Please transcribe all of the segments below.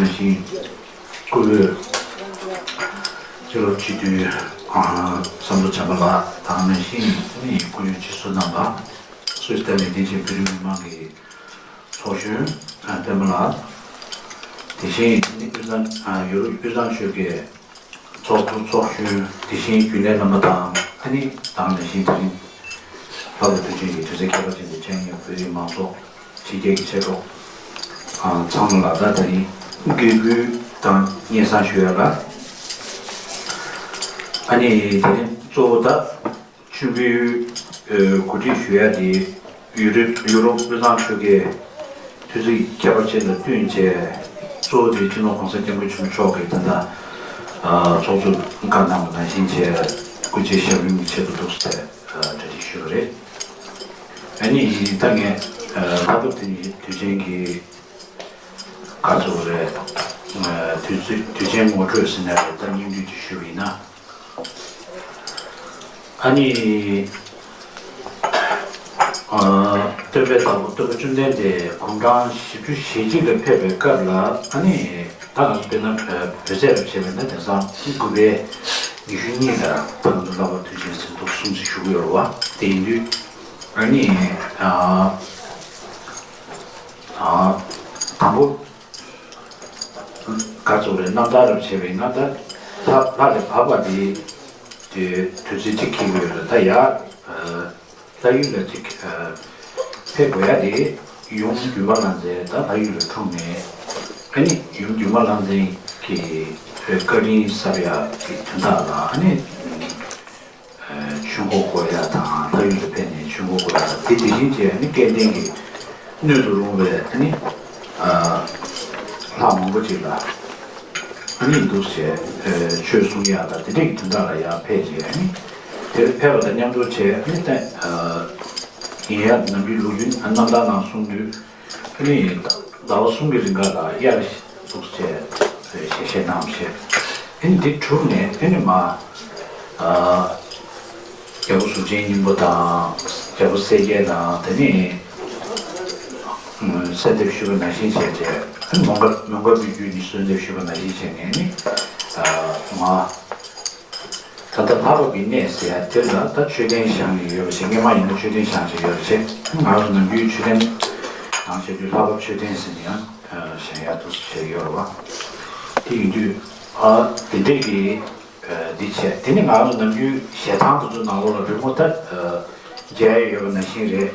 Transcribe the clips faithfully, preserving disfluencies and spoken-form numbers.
ནང་བཞིན་སྐུ་ལུས་སྤྱི་ལོ་སྤྱི་འཐུས་བསམ་གྲུབ་བྱམས་པ་ལགས་དང་ནང་བཞིན་ནི་སྐུ་ལུས་སྤྱི་ཚོགས་རྣམ་པ་སུད་སི་ལྟ་ལས་དེ་བཞིན་བོད་རིགས་མི་མང་གི་ཚོགས་གཞོན་སྤེན་པ་ལགས། དེ་བཞིན་ནི་དབུས་གཙང་ཡུ་རོབ་དབུས་གཙང་ཆོལ་ཁའི་ཚོགས་གཙོ་ཚོགས་གཞོན། དེ་བཞིན་རྒྱུན་ལས་རྣམ་པ་དང་ཨ་ནི་དང་ནང་བཞིན་དེ་རིང་ལྷག་པའི་དུས་ཆེན་གྱི་དུས་ཚོད་ཁྱད་པར་ཅན་དུ་བཅར་མཁན་བོད་རིགས་མང་ཚོགས་ཕྱི་རྒྱལ་གྱི་མཆེད་གྲོགས་ཚང་མ་ལ་ད་དེ་རིང་དགེ་སྐུལ་དང་སྙན་སེང་ཞུ་ཡ་ལ། ཨ་ནི་དེ་རིང་གཙོ་བོ་ད། མཆོད་འབུལ་གོ་སྒྲིག་ཞུ་ཡ་དེ་ཡུ་རོབ་ཡུ་རོབ་དབུས་གཙང་ཆོལ་ཁའི་དུས་ཚིགས་ཁྱད་པར་ཅན་དང་བསྟུན་བྱས། གཙོ་བོ་དེ་སྤྱི་ནོར་གོང་ས་སྐྱབས་མགོན་ཆེན་པོ་མཆོག་གིས་ད་ལྟ་ཚོགས་གཙོས་བཀའ་གནང་བ་ནང་བཞིན་བྱས་སྐུ་ཚེ་ཞབས་གཡོན་གྱི་ཆེད་དུ་འདུག་ཟེར་གྲ་སྒྲིག་ཞུས་པ་རེད། ཨ་ནི་ད་ངས་ལྷག་པར་དུ་དུས་ཆེན་གྱི་ག་ཚོད་རེད། དུས་ཚོད་དུས་ཆེན་ངོ་སྤྲོད་ཟེར་ན་རེད། ད་སྙིང་བསྡུས་ཀྱིས་ཞུས་པ་ཡིན་ན། ཨ་ནི། སྟོན་པའི་བདག་པོ་སྟོན་པ་བཅོམ་ལྡན་འདས་དགུང་གྲངས་བཞི་བཅུ་ཞེ་གཅིག་ལ་ཕེབས་པའི་སྐབས་ལ་ཨ་ནི། ད་ང་ཚོ་དཔེར་ན་བོད་ཚེས་ལ་བྱས་པ་ཡིན་ན་དེང་སང་དགུ་པའི་ཉི་ཤུ་གཉིས་ལ་ད་ང་ཚོ་ལྷག་པར་དུས་ཆེན་ཟེར་འདུག་གསུང་ཚིག་ཞུ་གི་ཡོད་རེད་བ། དེ་ཡིན་དུས་ཨ་ནི། དང་པོ། ག་ཚོད་རེད། རྣམ་ཐར་རབ་བྱས་པའི་རྣམ་ཐར་ལྷ་ལྷ་ལས་བབས་པ་དེ་དེ་དུས་ཚོད་གཅིག་འཁེལ་གྱི་ཡོད་རེད། ད་ཡ་ལྷ་ཡུལ་ལ་གཅིག་ཕེབས་དགོས་ཡ་དེ་ཡུམ་སྒྱུ་མ་ལྷ་མཛེས་ད་ལྷ་ཡུལ་ལ་འཁྲུངས་ནས་ཨ་ནི་ཡུམ་སྒྱུ་མ་ལྷ་མཛེས་ཀྱི་བཀའ་དྲིན་གསབ་ཡ་གི་དོན་དག་ལ་ཨ་ནི། ཆོས་འཁོར་བསྐོར་ཡ་དང་ལྷ་ཡུལ་དུ་ཕེབས་ནས་ཆོས་འཁོར་བསྐོར་ཡ་དང་དེ་དེ་བཞིན་བྱས་ནི་སྐལ་ལྡན་གྱི་སྣོད་དུ་རུང་བའི་ནི་ལྷ་མང་པོ་ཅིག་ལ་ནི་འདུག་བྱས་ཆོས་གསུང་ཡ་དང་དེ་འདྲའི་དོན་དག་ལ་ཡར་ཕེབས་བྱས་ནི་དེར་ཕེབས་པ་དང་མཉམ་དུ་བྱས་ནི་ཡིན་ཡ་ནམ་རྒྱུན་ལོ་རྒྱུས་རྣམ་ཐར་ནང་གསུངས་དུས། ཨ་ནི་ཟླ་བ་གསུམ་གྱི་རིང་ག་ལ་དབྱར་འདུག་བྱས་ཞལ་བཞེས་གནང་བྱས། ཨ་ནི་འདི་གྲུབ་ནས་ཨ་ནི་མ་རྒྱལ་པོ་གཟུགས་ཅན་སྙིང་པོ་དང་རྒྱལ་པོ་གསལ་རྒྱལ་དང་དེ་ནས་གསོལ་འདེབས་ཞུས་པ་ནང་བཞིན་བྱས་རྗེས་ཨ་ནི་མོན་དགར་མོན་དགར་བོད་བརྒྱུད་ནས་གསོལ་འདེབས་ཞུས་པ་ནང་བཞིན་བྱས་ནས་ཨ་ནི་མ། ད་ལྟ་ལྷ་བབས་ཀྱི་གནས་ཟེར་ཡ་དེ་ལ་ད་མཆོད་རྟེན་བཞེངས་ནས་ཡོད་པ་བྱས། སྔོན་མ་ཡིན་ན་མཆོད་རྟེན་བཞེངས་བྱས་ཡོད་པ་བྱས། ང་ཚོ་ནམ་རྒྱུན་མཆོད་རྟེན་ནང་བྱེད་དུས་ལྷ་བབས་མཆོད་རྟེན་ཟེར་ནས་ཡང་བཞེངས་ཡ་འདུག་བྱས་ཡོད་རེད་བ། དེ་ཡིན་དུས་ཨ་དེ་འདྲས་ཀྱི་འདི་བྱས། དེ་ནི་ང་ཚོ་ནམ་རྒྱུན་ཞལ་ཐང་དེ་ཚོ་ནང་ལོགས་ལ་རི་མོ་ད་མཇལ་ཡ་ཡོད་པ་ནང་བཞིན་རེད།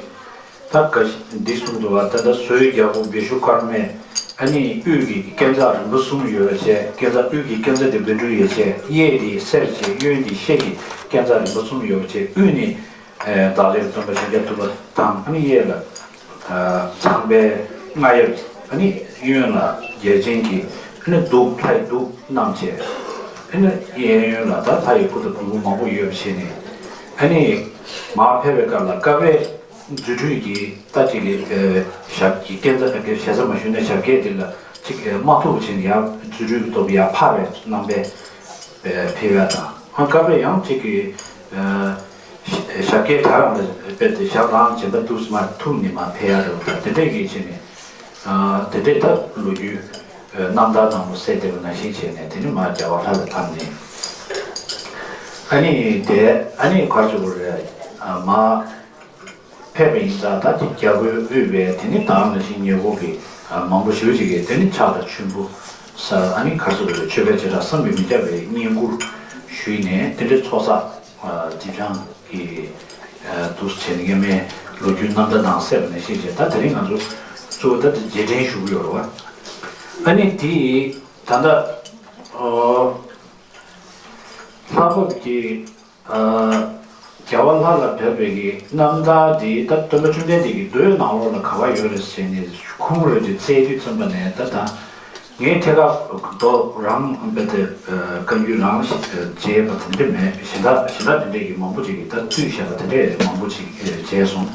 ད་ག་འདི་གསུངས་འདུག་བ། ད་ལྟ་བཟོའི་རྒྱལ་པོ་བེ་ཤུ་ཀར་མས་ཨ་ནི་དབུས་ཀྱི་སྐས་འཛེག་རིམ་པ་གསུམ་ཡོད་པ་བྱས། སྐས་འཛེག་དབུས་ཀྱི་སྐས་འཛེག་དེ་བཻ་ཌཱུརྱ་བྱས། གཡས་དེ་གསེར་བྱས། གཡོན་དེ་ཤེལ་གྱི་སྐས་འཛེག་རིམ་པ་གསུམ་ཡོད་པ་བྱས། དབུས་ནི་བདག་ལེགས་སྟོན་པ་ཤཱཀྱ་ཐུབ་པ་དང་ཨ་ནི་གཡས་ལ་ཚངས་པའི་རྔ་ཡབ། ཨ་ནི་གཡོན་ལ་རྒྱལ་ཆེན་གྱི་ཨ་ནི་གདུགས་ལྷའི་གདུགས་བསྣམས་བྱས། ཨ་ནི་གཡས་གཡོན་ལ་ད་ལྷ་ཡི་སྐུ་དང་བུ་མོ་མང་པོ་ཡོད་པ་བྱས་ནས་ཨ་ནི་མར་ཕེབས་པའི་སྐབས་ལ་ཀ་བས། རྫུ་འཕྲུལ་གྱིས་ད་ཅིག་གི་ཞབས་ཀྱི་སྐས་འཛེག་གི་ཞབས་ས་མ་ཞུ་ནས་ཞབས་སྐས་དེ་ལ་ཅིག་མ་ཐུག་ཕྱིན་ཡང་རྫུ་འཕྲུལ་གྱི་སྟོབས་ཡར་འཕར་བའི་རྣམ་པས་ཕེབས་ཡ་དང་། ཨ་ཀ་བས་ཡང་ཅིག་གི་ཞབས་སྐས་དར་རང་ལ་དཔེ་དེ་ཞབས་རང་བྱེད་པ་འདུག་སེ་མ་ཐུག་ནས་མར་ཕེབས་ཡ་རེད་བ། དེ་འདྲས་ཀྱི་བྱས་ནས་དེ་འདྲས་ད་ལོ་རྒྱུས་རྣམ་ཐར་ནང་ལ་གསལ་བསྡད་པ་ནང་བཞིན་བྱས་ནས་དེ་ནི་མར་རྒྱལ་བ་ལྷ་ལ་ཐིམ་ནས་ཨ་ནི་དེ་ཨ་ནི་ག་རེ་ཟེར་དགོས་རེད། མར། ཕེབས་པ་ཡིན་ཙང་ད་ཅིག་རྒྱལ་པོའི་དབུས་པའི་དེ་ནི་ད་ག་ནང་བཞིན་ཉེ་འཁོར་གྱི་མང་པོ་ཞེ་པོ་ཅིག་གིས་དེ་ནི་ཕྱག་དང་མཆོད་འབུལ་ཟ། ཨ་ནི་ག་རེ་ཟེར་དགོས་རེད། མཆོད་པའི་བྱེ་བྲག་བསམ་གྱིས་མི་ཁྱབ་པའི་བསྙེན་བཀུར་ཞུས་ནས་དེ་འདྲའི་ཚོགས་བསགས་སྒྲིབ་སྦྱང་གི་འདུག་སེ་བྱས་ནས་སྔོན་མའི་ལོ་རྒྱུས་རྣམ་ཐར་ནང་གསལ་བ་ནང་བཞིན་བྱས། ད་དེ་རིང་ང་ཚོ་གཙོ་བོ་ད་དེ་རྗེས་དྲན་ཞུ་གི་ཡོད་རེད་བ། ཨ་ནི་དེ་ད་ལྟ་ལྷ་བབས་ཀྱི། རྒྱལ་བ་ལྷ་ལ་བབས་པའི་གི་རྣམ་ཐར་འདི་ད་སྟོན་པ་བཅོམ་ལྡན་འདས་ཀྱི་མདོའི་ནང་ལོགས་ལ་ག་པར་ཡོད་རེད་ཟེར་ནས་ཁུངས་རེ་རེ་བཙལ་དུས་ཙམ་པ་ནས་ད་ད་ངས་ཐད་ཀར་མདོ་རང་རྦད་དེ་བཀའ་འགྱུར་རང་མཇལ་བ་དེ་འདྲ་མེད། གཞན་དག་གཞན་དག་དེ་འདྲས་ཀྱི་མང་པོ་ཅིག་གིས་ད་བཏུས་བཞག་པ་དེ་འདྲས་མང་པོ་ཅིག་མཇལ་སོང་།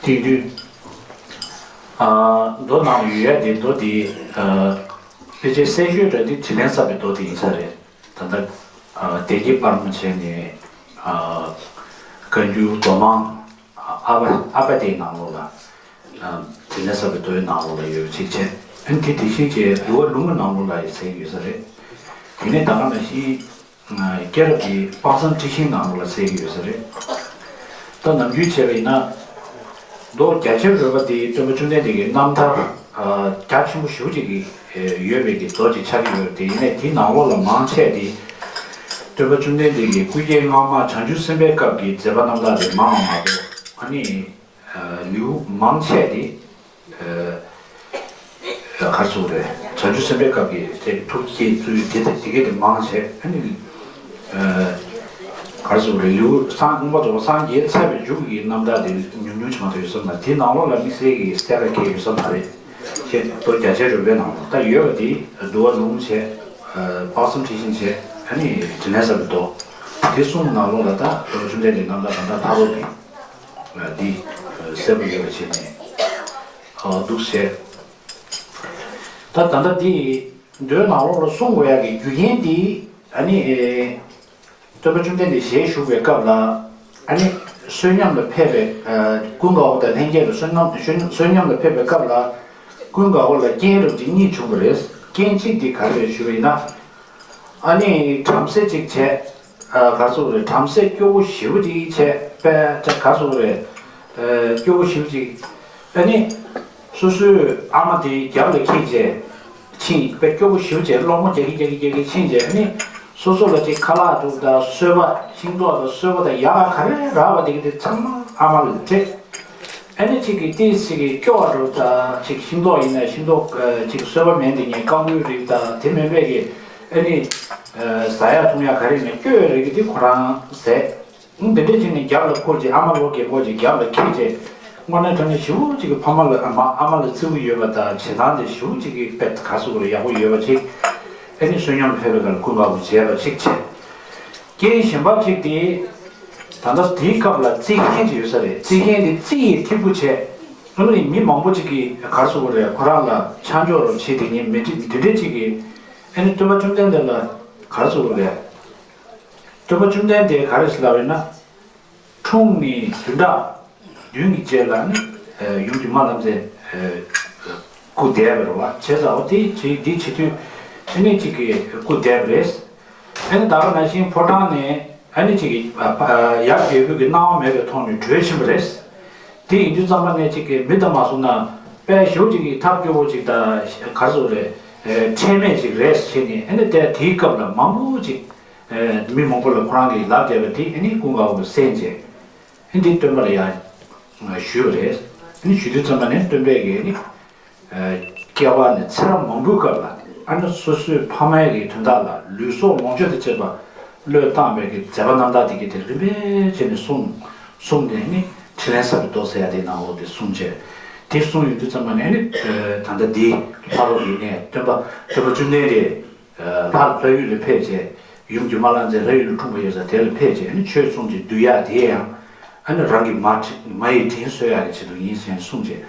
དེ་དུས་མདོ་ནང་ཡོད་ཡ་དེ་མདོ་དེ་ཕལ་ཆེར་གསལ་ཤོས་རེད་དེ་དྲིན་ལན་བསབ་པའི་མདོ་དེ་ཡིན་ས་རེད། ད་ལྟ་བདེ་སྐྱིད་དཔལ་མོ་བྱས་ནས་བཀའ་འགྱུར་མདོ་མང་ཨ་པ་ཨ་པ་དེའི་ནང་ལོགས་ལ་ དྲིན་ལན་གསབ་པའི་མདོའི་ནང་ལོགས་ལ་ཡོད་པ་གཅིག་བྱས། ཨ་ནི་དེ་དེ་བཞིན་གྱི་འདུལ་བ་ལུང་གི་ནང་ལོགས་ལ་ཡང་གསལ་གྱི་ཡོད་ས་རེད། དེ་ནས་ད་ག་ནང་བཞིན་སྐྱེས་རབས་ཀྱི་དཔག་བསམ་འཁྲི་ཤིང་ནང་ལོགས་ལ་གསལ་གྱི་ཡོད་ས་རེད། ད་ནམ་རྒྱུན་བྱས་པ་ཡིན་ན། མདོ་རྒྱ་ཆེར་རོལ་པ་དེ་སྟོན་པ་བཅོམ་ལྡན་འདས་ཀྱི་རྣམ་ཐར་རྒྱ་ཆེན་པོ་ཞེ་པོ་ཅིག་གི་ཡོད་པའི་གི་མདོ་ཅིག་ཆགས་ཀྱི་ཡོད་པ་དེ་ཡིན་ནའི་དེའི་ནང་ལོགས་ལ་མང་ཆེ་དེ། སྟོན་པ་བཅོམ་ལྡན་འདས་ཀྱི་སྐུ་སྐྱེ་སྔ་མ་བྱང་ཆུབ་སེམས་དཔའི་སྐབས་ཀྱི་མཛད་པ་རྣམ་ཐར་དེ་མང་བ་མ་གཏོགས། ཨ་ནི། ལེའུ་མང་ཆེ་དེ། ག་རེ་ཟེར་དགོས་རེད། བྱང་ཆུབ་སེམས་དཔའི་སྐབས་ཀྱི་དེ་ཐུགས་བསྐྱེད་ཚུལ་དེ་དེ་དེ་གས་དེ་མང་ཆེ། ཨ་ནི། ག་རེ་ཟེར་དགོས་རེད། ལེའུ་སངས་མངོན་པར་རྫོགས་པ་སངས་རྒྱས་ཚར་བའི་མཇུག་གི་རྣམ་ཐར་དེ་ཉུང་ཉུང་ཅིག་མ་གཏོགས་ཡོད་ས་མ་རེད། དེའི་ནང་ལོགས་ལ་དམིགས་བསལ་གྱི་གསལ་ཁ་གས་ཡོད་ས་མ་རེད། ཅེས་མདོ་རྒྱ་ཆེར་རོལ་པའི་ནང་ལ་ད་ཡོད་པ་དེ་འདུལ་བ་ལུང་བྱས། དཔག་བསམ་འཁྲི་ཤིང་བྱས། ཨ་ནི་དྲིན་ལན་གསབ་པའི་མདོ། དེ་གསུམ་ནང་ལོགས་ལ་ད་སྟོན་པ་བཅོམ་ལྡན་འདས་རྣམ་ཐར་ད་ལྟ་ཕ་རོལ་གྱི་འདི་གསལ་པོ་ཡོད་པ་བྱས་ནས་འདུག་བྱས། ད་ད་ལྟ་འདི་མདོའི་ནང་ལོགས་ལ་གསུང་དགོས་ཡག་གི་རྒྱུ་རྐྱེན་འདི་ཨ་ནི། སྟོན་པ་བཅོམ་ལྡན་འདས་ཞལ་བཞུགས་པའི་སྐབས་ལ། ཨ་ནི། བསོད་སྙོམས་ལ་ཕེབས་པའི་ཀུན་དགའ་བོ་དང་ལྷན་རྒྱས་ལ་བསོད་སྙོམས་བསོད་སྙོམས་ལ་ཕེབས་པའི་སྐབས་ལ། ཀུན་དགའ་བོ་ལ་རྐྱེན་རབ་ཅིག་གཉིས་བྱུང་བ་རེད། རྐྱེན་གཅིག་དེ་ག་རེ་རེད་ཞུས་པ་ཡིན་ན། ཨ་ནི་བྲམ་ཟེ་གཅིག་བྱས། ག་རེ་ཟེར་དགོས་རེད། བྲམ་ཟེ་སྐྱོ་བོ་ཞེ་པོ་ཅིག་བྱས་པས་ག་རེ་ཟེར་དགོས་རེད། སྐྱོ་བོ་ཞེ་པོ་ཅིག་ཨ་ནི། སོ་སོའི་ཨ་མ་དེ་རྒྱབ་ལ་འཁྱེར་བྱས། ཕྱིན་པས་སྐྱོ་པོ་ཞེ་པོ་བྱས་སློང་མོ་རྒྱག་གིན་རྒྱག་གིན་རྒྱག་གིན་ཕྱིན་བྱས་ནི། སོ་སོ་ལ་ཅིག་ཁ་ལག་འདུག་ད་གསོལ་བ་ཤིང་ཏོག་དང་གསོལ་བ་དང་ཡག་ག་ག་རེ་རག་པ་དེ་གི་དེ་ཚང་མ་ཨ་མ་ལ་སྤྲད། ཨ་ནི་ཅིག་གིས་ཏིས་ཅིག་གིས་སྐྱོ་བ་འདུག་ད་ཅིག་ཤིང་ཏོག་ཡིན་ན་ཤིང་ཏོག་ཅིག་གསོལ་བ་མེད་འདི་ངས་རྐང་འགུལ་རིགས་ད་དེ་མིན་པའི་གི་ཨ་ནི་ཟ་ཡག་འཐུང་ཡག་ག་རེ་ཡིན་ན་སྐྱོ་བའི་རིགས་ཀྱི་དེ་ཁོ་རང་ཟས། འདི་འདྲ་བྱས་ནས་རྒྱབ་ལ་འཁོར་ཅིག་ཨ་མ་ལོ་རྒན་པོ་ཅིག་རྒྱབ་ལ་འཁྱེར་ཅིག་དངོས་གནས་དྲང་གནས་ཞེ་པོ་ཅིག་གི་ཕ་མ་ལ་ཨ་མ་ཨ་མ་ལ་བརྩི་བ་ཡོད་པ་དང་བྱེད་སྟངས་དེ་ཞེ་པོ་ཅིག་གི་དཔེ་ག་རེ་ཟེར་དགོས་རེད། ཡག་པོ་ཡོད་པ་ཅིག་ཨ་ནི་བསོད་སྙོམས་ཕེབས་པའི་སྐབས་ལ་ཀུན་དགའ་བོ་མཇལ་བ་ཅིག་བྱས། རྐྱེན་གཞན་པ་ཅིག་དེ་ད་ལྟ་དེའི་སྐབས་ལ་རྩིས་མཁན་ཅིག་ཡོད་ས་རེད། རྩིས་མཁན་དེ་རྩིས་ཡི་ཐིགས་པོ་བྱས། ཨ་ནི་མི་མང་པོ་ཅིག་གིས་ག་རེ་ཟེར་དགོས་རེད། ཁོ་རང་ལ་ཆ་འཇོག་རོགས་བྱེད་དེ་ཉིན་མི་འདི་འདི་འདྲ་ཅིག་གིས་ཨ་ནི་སྟོན་པ་བཅོམ་ལྡན་འདས་ལ་ག་རེ་ཟེར་དགོས་རེད། སྟོན་པ་བཅོམ་ལྡན་འདས་ག་རེ་ཞིག་ལབ་ཡོད་ན། འཁྲུངས་ནས་བདུན་ཕྲག་བདུན་གྱི་རྗེས་ལ་ནི་ཡུམ་གྱི་མ་ལ་མཛད་སྐུ་འདས་པ་རེད་བ། བྱས་ཙང་འོ་དེ་བྱེད་འདི་བྱེད་དུས་ཨ་ནི་གཅིག་གི་སྐུ་འདས་པ་རེད། ཨ་ནི་ད་ག་ནང་བཞིན་ཕོ་བྲང་ནས་ཨ་ནི་གཅིག་གི་ཡབ་རྒྱལ་པོ་གི་གནང་བ་མེད་པའི་ཐོག་ནས་བྲོས་ཕྱིན་པ་རེད། དེ་ཡིན་དུས་ཙམ་པ་ནས་གཅིག་གི་མི་དང་མ་སོང་ན་དཔལ་ཞེ་པོ་ཅིག་གི་ཐབས་སྐྱོ་བོ་ཅིག་དང་ག་རེ་ཟེར་དགོས་རེད། ཁྲེལ་མེད་ཅིག་རེད་ཟེར་ནས་ཨ་ནི་དེ་དེའི་སྐབས་ལ་མང་པོ་ཅིག་མི་མང་པོ་ལ་ཁོ་རང་གིས་ལབ་བསྡད་པ་དེ་ཨ་ནི་ཀུན་དགའ་བོ་གསན་བྱས། ཨ་ནི་སྟོན་པ་ལ་ཡང་ཞུས་པ་རེད། ཨ་ནི་ཞུས་དུས་ཙམ་པ་ནས་སྟོན་པས་ཀྱིས་ཨ་ནི་སྐྱེ་བ་ནས་ཚེ་རབས་མང་པོའི་སྐབས་ལ་ཨ་ནི་སོ་སོའི་ཕ་མའི་གི་དོན་དག་ལ་ལུས་སྲོག་ལོངས་སྤྱོད་དང་བཅས་པ་བློས་བཏང་བའི་གི་མཛད་པ་རྣམ་དག་དེ་གི་དེ་རིམ་པས་བྱས་ནས་གསུངས། གསུངས་ནས་ཨ་ནི་འཕྲིན་ལས་གསར་པའི་མདོ་ཟེར་ཡ་དེ་ནང་ལོགས་དེ་གསུངས་བྱས། དེ་གསུངས་ཡོང་དུས་ཙམ་པ་ནས་ཨ་ནི་ད་ལྟ་འདི་ཕ་རོལ་གྱི་གནས་སྟོན་པ་སྟོན་པ་བཅོམ་ལྡན་འདས། ལྷ་ལྷ་ཡུལ་ལ་ཕེབས་བྱས། ཡུམ་གྱི་མ་ལ་མཛད་ལྷ་ཡུལ་ལ་འཁྲུངས་པ་ཡོད་ས་དེ་ལ་ཕེབས་བྱས་ཨ་ནི་ཆོས་གསུངས་ཀྱི་བསྡུ་ཡག་དེ་ཡང་ཨ་ནི་རང་གི་མ་དྲིན་མ་ཡི་དྲིན་གཟོ་ཡག་གི་ཆེད་དུ་ཡིན་ཟེར་ནས་གསུངས་བྱས།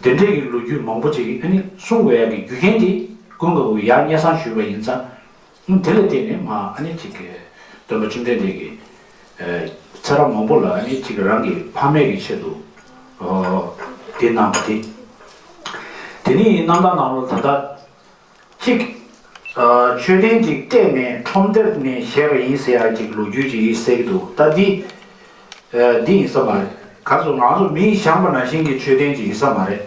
དེ་འདྲའི་གི་ལོ་རྒྱུས་མང་པོ་ཅིག་ཨ་ནི་གསུང་དགོས་ཡག་གི་རྒྱུ་རྐྱེན་དེ་ཀུན་དགའ་བོས་ཡར་སྙན་སེང་ཞུས་པ་ཡིན་ཙང་། ཨ་ནི་དེ་ལ་བརྟེན་ནས་མ་ཨ་ནི་ཅིག་གི་སྟོན་པ་བཅོམ་ལྡན་འདས་ཀྱིས་ཚེ་རབས་མང་པོ་ལ་ཨ་ནི་ཅིག་རང་གི་ཕ་མེས་ཀྱི་ཆེད་དུ་དེ་གནང་བ་དེ། དེ་ནི་རྣམ་ཐར་ནང་ལ་ད་ལྟ། གཅིག་ཨ། མཆོད་རྟེན་ཅིག་སྤྲད་ནས་ཁྲོམ་སྡེར་ནས་བཞེས་པ་ཡིན་ཟེར་ཡག་ཅིག་ལོ་རྒྱུས་ཅིག་ཡིན་ཟེར་གྱི་འདུག་ད་འདི། ཨ། འདི་ཡིན་ས་མ་རེད། ག་ཚོད་ང་ཚོ་མིས་བཞེངས་པ་ནང་བཞིན་གྱི་མཆོད་རྟེན་ཅིག་ཡིན་ས་མ་རེད།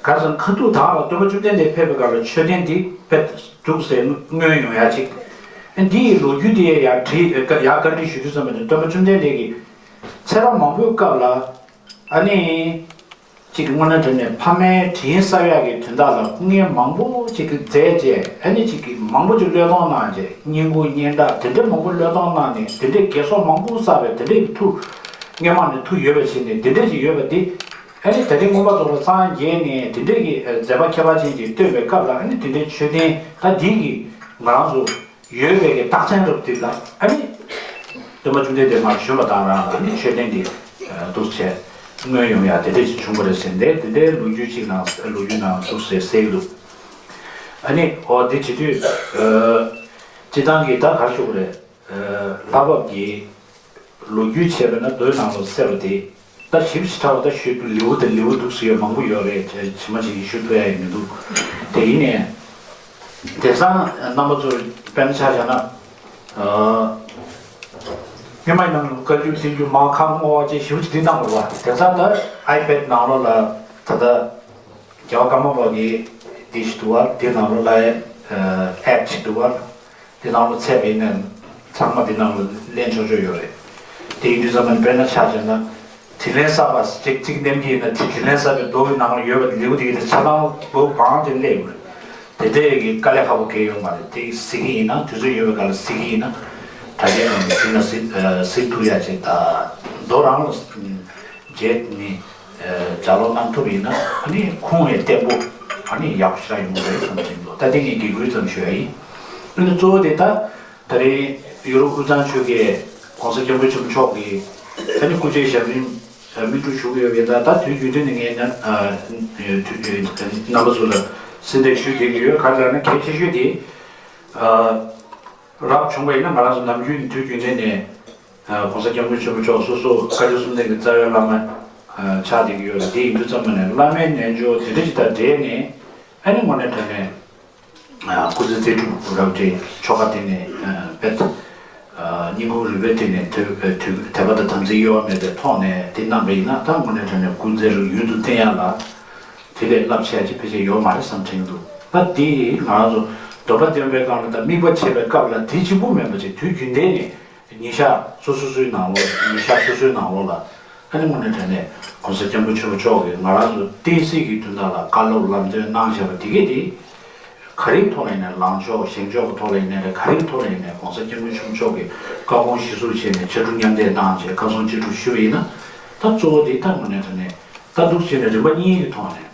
ག་ཚོད་ཁ་ཐུག་དག་ལ་སྟོན་པ་བཅོམ་ལྡན་འདས་ཕེབས་པའི་སྐབས་ལ་མཆོད་རྟེན་འདི་དཔེ་འདུག་ཟེར་མངོན་ཡོང་ཡག་ཅིག་འདི་ཡི་ལོ་རྒྱུས་དེ་ཡང་བྲིས་ཡག་བཀའ་འདྲི་ཞུ་དུས་ཙམ་པ་ནས་སྟོན་པ་བཅོམ་ལྡན་འདས་ཀྱིས་ཚེ་རབས་མང་པོའི་སྐབས་ལ་ཨ་ནི། གཅིག་གི་དངོས་གནས་དྲང་གནས་ཕ་མའི་དྲིན་གསབ་ཡག་གི་དོན་དག་ལ་སྐུ་ངལ་མང་པོ་གཅིག་གི་མཛད་རྗེས་ཨ་ནི་གཅིག་གི་མང་པོ་ཅིག་བློས་གཏོང་གནང་རྗེས་བསྙེན་བཀུར་སྙན་གྲགས་དེ་འདྲ་མང་པོ་བློས་གཏོང་གནང་ནས་དེ་འདྲའི་དགེ་ཚོགས་མང་པོ་བསགས་པའི་དེ་འདྲའི་གི་མཐུ་སྔོན་མ་ནས་མཐུ་ཡོད་པ་ཞིག་ནས་དེ་འདྲ་ཅིག་ཡོད་པ་འདི་ཨ་ནི་ད་ལྟའི་མངོན་པར་རྫོགས་པ་སངས་རྒྱས་ནས་དེ་འདྲའི་གི་མཛད་པ་ཁྱད་པར་ཅན་ཅིག་བསྟོད་པའི་སྐབས་ལ་ཨ་ནི་དེ་འདྲའི་མཆོད་རྟེན་ད་འདི་གི་ང་རང་ཚོ། ཡོད་པའི་གི་རྟགས་མཚན་རབ་དེ་ལ་ཨ་ནི། སྟོན་པ་བཅོམ་ལྡན་འདས་མར་བྱོན་པ་དང་རང་ལ་ཨ་ནི་མཆོད་རྟེན་འདི་འདུག་བྱས་མངོན་ཡོང་ཡ་དེ་འདྲ་ཞིག་བྱུང་བ་རེད་ཟེར་འདས་དེ་འདྲའི་ལོ་རྒྱུས་ཅིག་ནང་ལོ་རྒྱུས་ནང་འདུག་ཟེར་གསལ་གི་འདུག་ཨ་ནི་འོ་དེ་བྱེད་དུས། སྤྱི་བཏང་གི་ད་གར་ཞུ་གི་རེད། ལྷ་བབས་ཀྱི་ལོ་རྒྱུས་བྱས་པ་ན་མདོའི་ནང་ལ་གསལ་བ་དེ། ད་ཞིབ་ཞིབ་ཕྲ་བ་ད་ཞུ་ལེའུ་དང་ལེའུ་འདུག་ཟེར་ཡ་མང་པོ་ཡོད་རེད། ཇི་མ་ཇི་བཞིན་ཞུ་ཐུབ་ཡ་ཡང་མི་འདུག་དེ་ཡིན་ནའི་དེང་སང་རྣམ་པ་ཚོར་དཔེར་ན་ཆ་བཞག་ན། སྔོན་མ་ཡིན་ན་བཀའ་འགྱུར་བསྟན་འགྱུར་མང་ཁག་བསྔོ་བ་བཅས་ཞིབ་ཅིག་འདི་གནང་དགོས་པ། དེང་སང་ད་ཨའི་པེ་ཌི་ནང་ལོགས་ལ་ད་ལྟ་རྒྱལ་བ་ཀརྨ་པ་གི་འདི་ཞིག་འདུག་བ། དེ་ནང་ལོགས་ལ་ཨེབ་ཅིག་འདུག་བ། དེ་ནང་ལོགས་ཚད་པས་ནས་ཚང་མ་དེ་ནང་ལོགས་ལེན་ཆོག་ཆོག་ཡོད་རེད། དེ་ཡིན་དུས་ཙམ་པ་ནི་དཔེར་ན་ཆ་བཞག་ན། དྲིན་ལན་གསབ་པ་ཅིག་ཅིག་འདེམས་ཀྱི་ཡིན་ན་དེ་དྲིན་ལན་གསབ་པའི་མདོ་གི་ནང་ལ་ཡོད་པ་ལེའུ་དེ་གི་དེ་ཆ་ཚང་མདོ་གང་དེ་སླེབས་ཡོད་རེད། དེ་འདྲའི་གི་དཀའ་ལས་ཁག་པོ་གང་ཡོད་མ་རེད། དེ་གཟིགས་ཀྱི་ཡིན་ན་དུས་ཚོད་ཡོད་པའི་སྒང་ལ་གཟིགས་ཀྱི་ཡིན་ན་དྲ་རྒྱའི་ནང་གཟིགས་ན་གཟིགས་གཟིགས་ཐུབ་ཡ་ཅིག་དང་མདོ་རང་ལ་རྗེས་ནི་ལྗགས་ཀློག་གནང་ཐུབ་ཡིན་ན་ཨ་ནི་ཁུངས་ཡང་བརྟན་པོ་ཨ་ནི་ཡག་པོ་ཞེ་དྲག་ཡོང་གི་རེད་བསམ་གྱི་འདུག་ད་དེ་ངས་དགེ་སྐུལ་ཙམ་ཞུ་ཡ་ཡིན། ཨ་ནི་གཙོ་བོ་དེ་ད་ད་རེས་ཡུ་རོབ་དབུས་གཙང་ཆོལ་ཁའི་༸གོང་ས་༸སྐྱབས་མགོན་ཆེན་པོ་མཆོག་གི་ཨ་ནི་སྐུ་ཕྱྭའི་ཞབས་རིམ་སྨིན་སྒྲུབ་ཞུ་གི་ཡོད་པས། ད་ད་དུས་རྒྱུན་དུ་ནས་ངས་ན་དུས་རྒྱུན་རྣམ་པ་ཚོ་ལ་གསལ་འདེབས་ཞུ་བསྡད་ཀྱི་ཡོད། ག་རེ་ལབ་ན་གལ་ཆེ་ཤོས་དེ་རབ་བྱུང་བ་ཡིན་ན་ང་རང་ཚོ་ནམ་རྒྱུན་དུས་རྒྱུན་དུ་ནས་༸གོང་ས་༸སྐྱབས་མགོན་ཆེན་པོ་མཆོག་སོ་སོ་བཀའ་ཆོས་གསུམ་ལྡན་གྱི་རྩ་བའི་བླ་མ་ཆགས་བསྡད་ཀྱི་ཡོད་རེད། དེ་ཡིན་དུས་ཙམ་པ་ནས་བླ་མའི་རྣལ་འབྱོར་དེ་འདྲ་ཞིག་དང་འབྲེལ་ནས་ཨ་ནི་དངོས་གནས་དྲང་གནས། སྐུ་ཚེ་ཚེ་སྒྲུབ་རབ་འབྲིང་ཆོ་ག་དེ་ནས་དཔེ་སྙིང་ཁུང་རུས་པའི་གཏིང་ནས་དད་དད་པ་དང་དམ་ཚིག་གཡོ་བ་མེད་པའི་ཐོག་ནས་དེ་གནང་པ་ཡིན་ན་ད་དངོས་གནས་དྲང་གནས་སྐུ་ཚེ་ཡུན་དུ་བརྟན་ཡ་ལ་དེ་ལས་རླབས་ཆེ་ཡ་ཅིག་ཕལ་ཆེར་ཡོད་མ་རེད་བསམ་དྲན་འདུག་ད་དེ་ང་རང་ཚོ་སྡོམ་པ་འདོན་པའི་སྐབས་ལ་དང་དམིགས་པ་བྱེད་པའི་སྐབས་ལ་དེ་གཅིག་པུ་མིན་པ་ཅིག་དུས་རྒྱུན་ལྡན་ནས། ཉིན་ཞག་སོ་སོ་སོའི་ནང་ལོགས་ཉིན་ཞག་སོ་སོའི་ནང་ལོགས་ལ་ཨ་ནི་དངོས་གནས་དྲང་གནས་༸གོང་ས་༸སྐྱབས་མགོན་ཆེན་པོ་མཆོག་གིས་ང་རང་ཚོ་བསྟན་སྲིད་ཀྱི་དོན་དག་ལ་བཀའ་སློབ་ལམ་སྟོན་གནང་བཞག་པ་དེ་གས་དེ་ག་རེའི་ཐོག་ལ་ཡིན་ནའི་ལངས་ཕྱོགས་བཞེངས་ཕྱོགས་ཀྱི་ཐོག་ལ་ཡིན་ནའི་རེད། ག་རེའི་ཐོག་ལ་ཡིན་ནའི་༸གོང་ས་༸སྐྱབས་མགོན་ཆེན་པོ་མཆོག་གིས་བཀའ་དགོངས་གཞིར་བཟུང་བྱས་ནས་ཕྱག་དྲུང་མཉམ་འདེགས་གནང་བྱས་བཀའ་གསུང་ཅི་སྒྲུབ་ཞུས་པ་ཡིན་ན་ད་གཙོ་བོ་དེ་ད་དངོས་གནས་དྲང་གནས་ད་འདུག་བྱས་ནས་རིམ་པ་གཉིས་ཀྱི་ཐོག་ནས།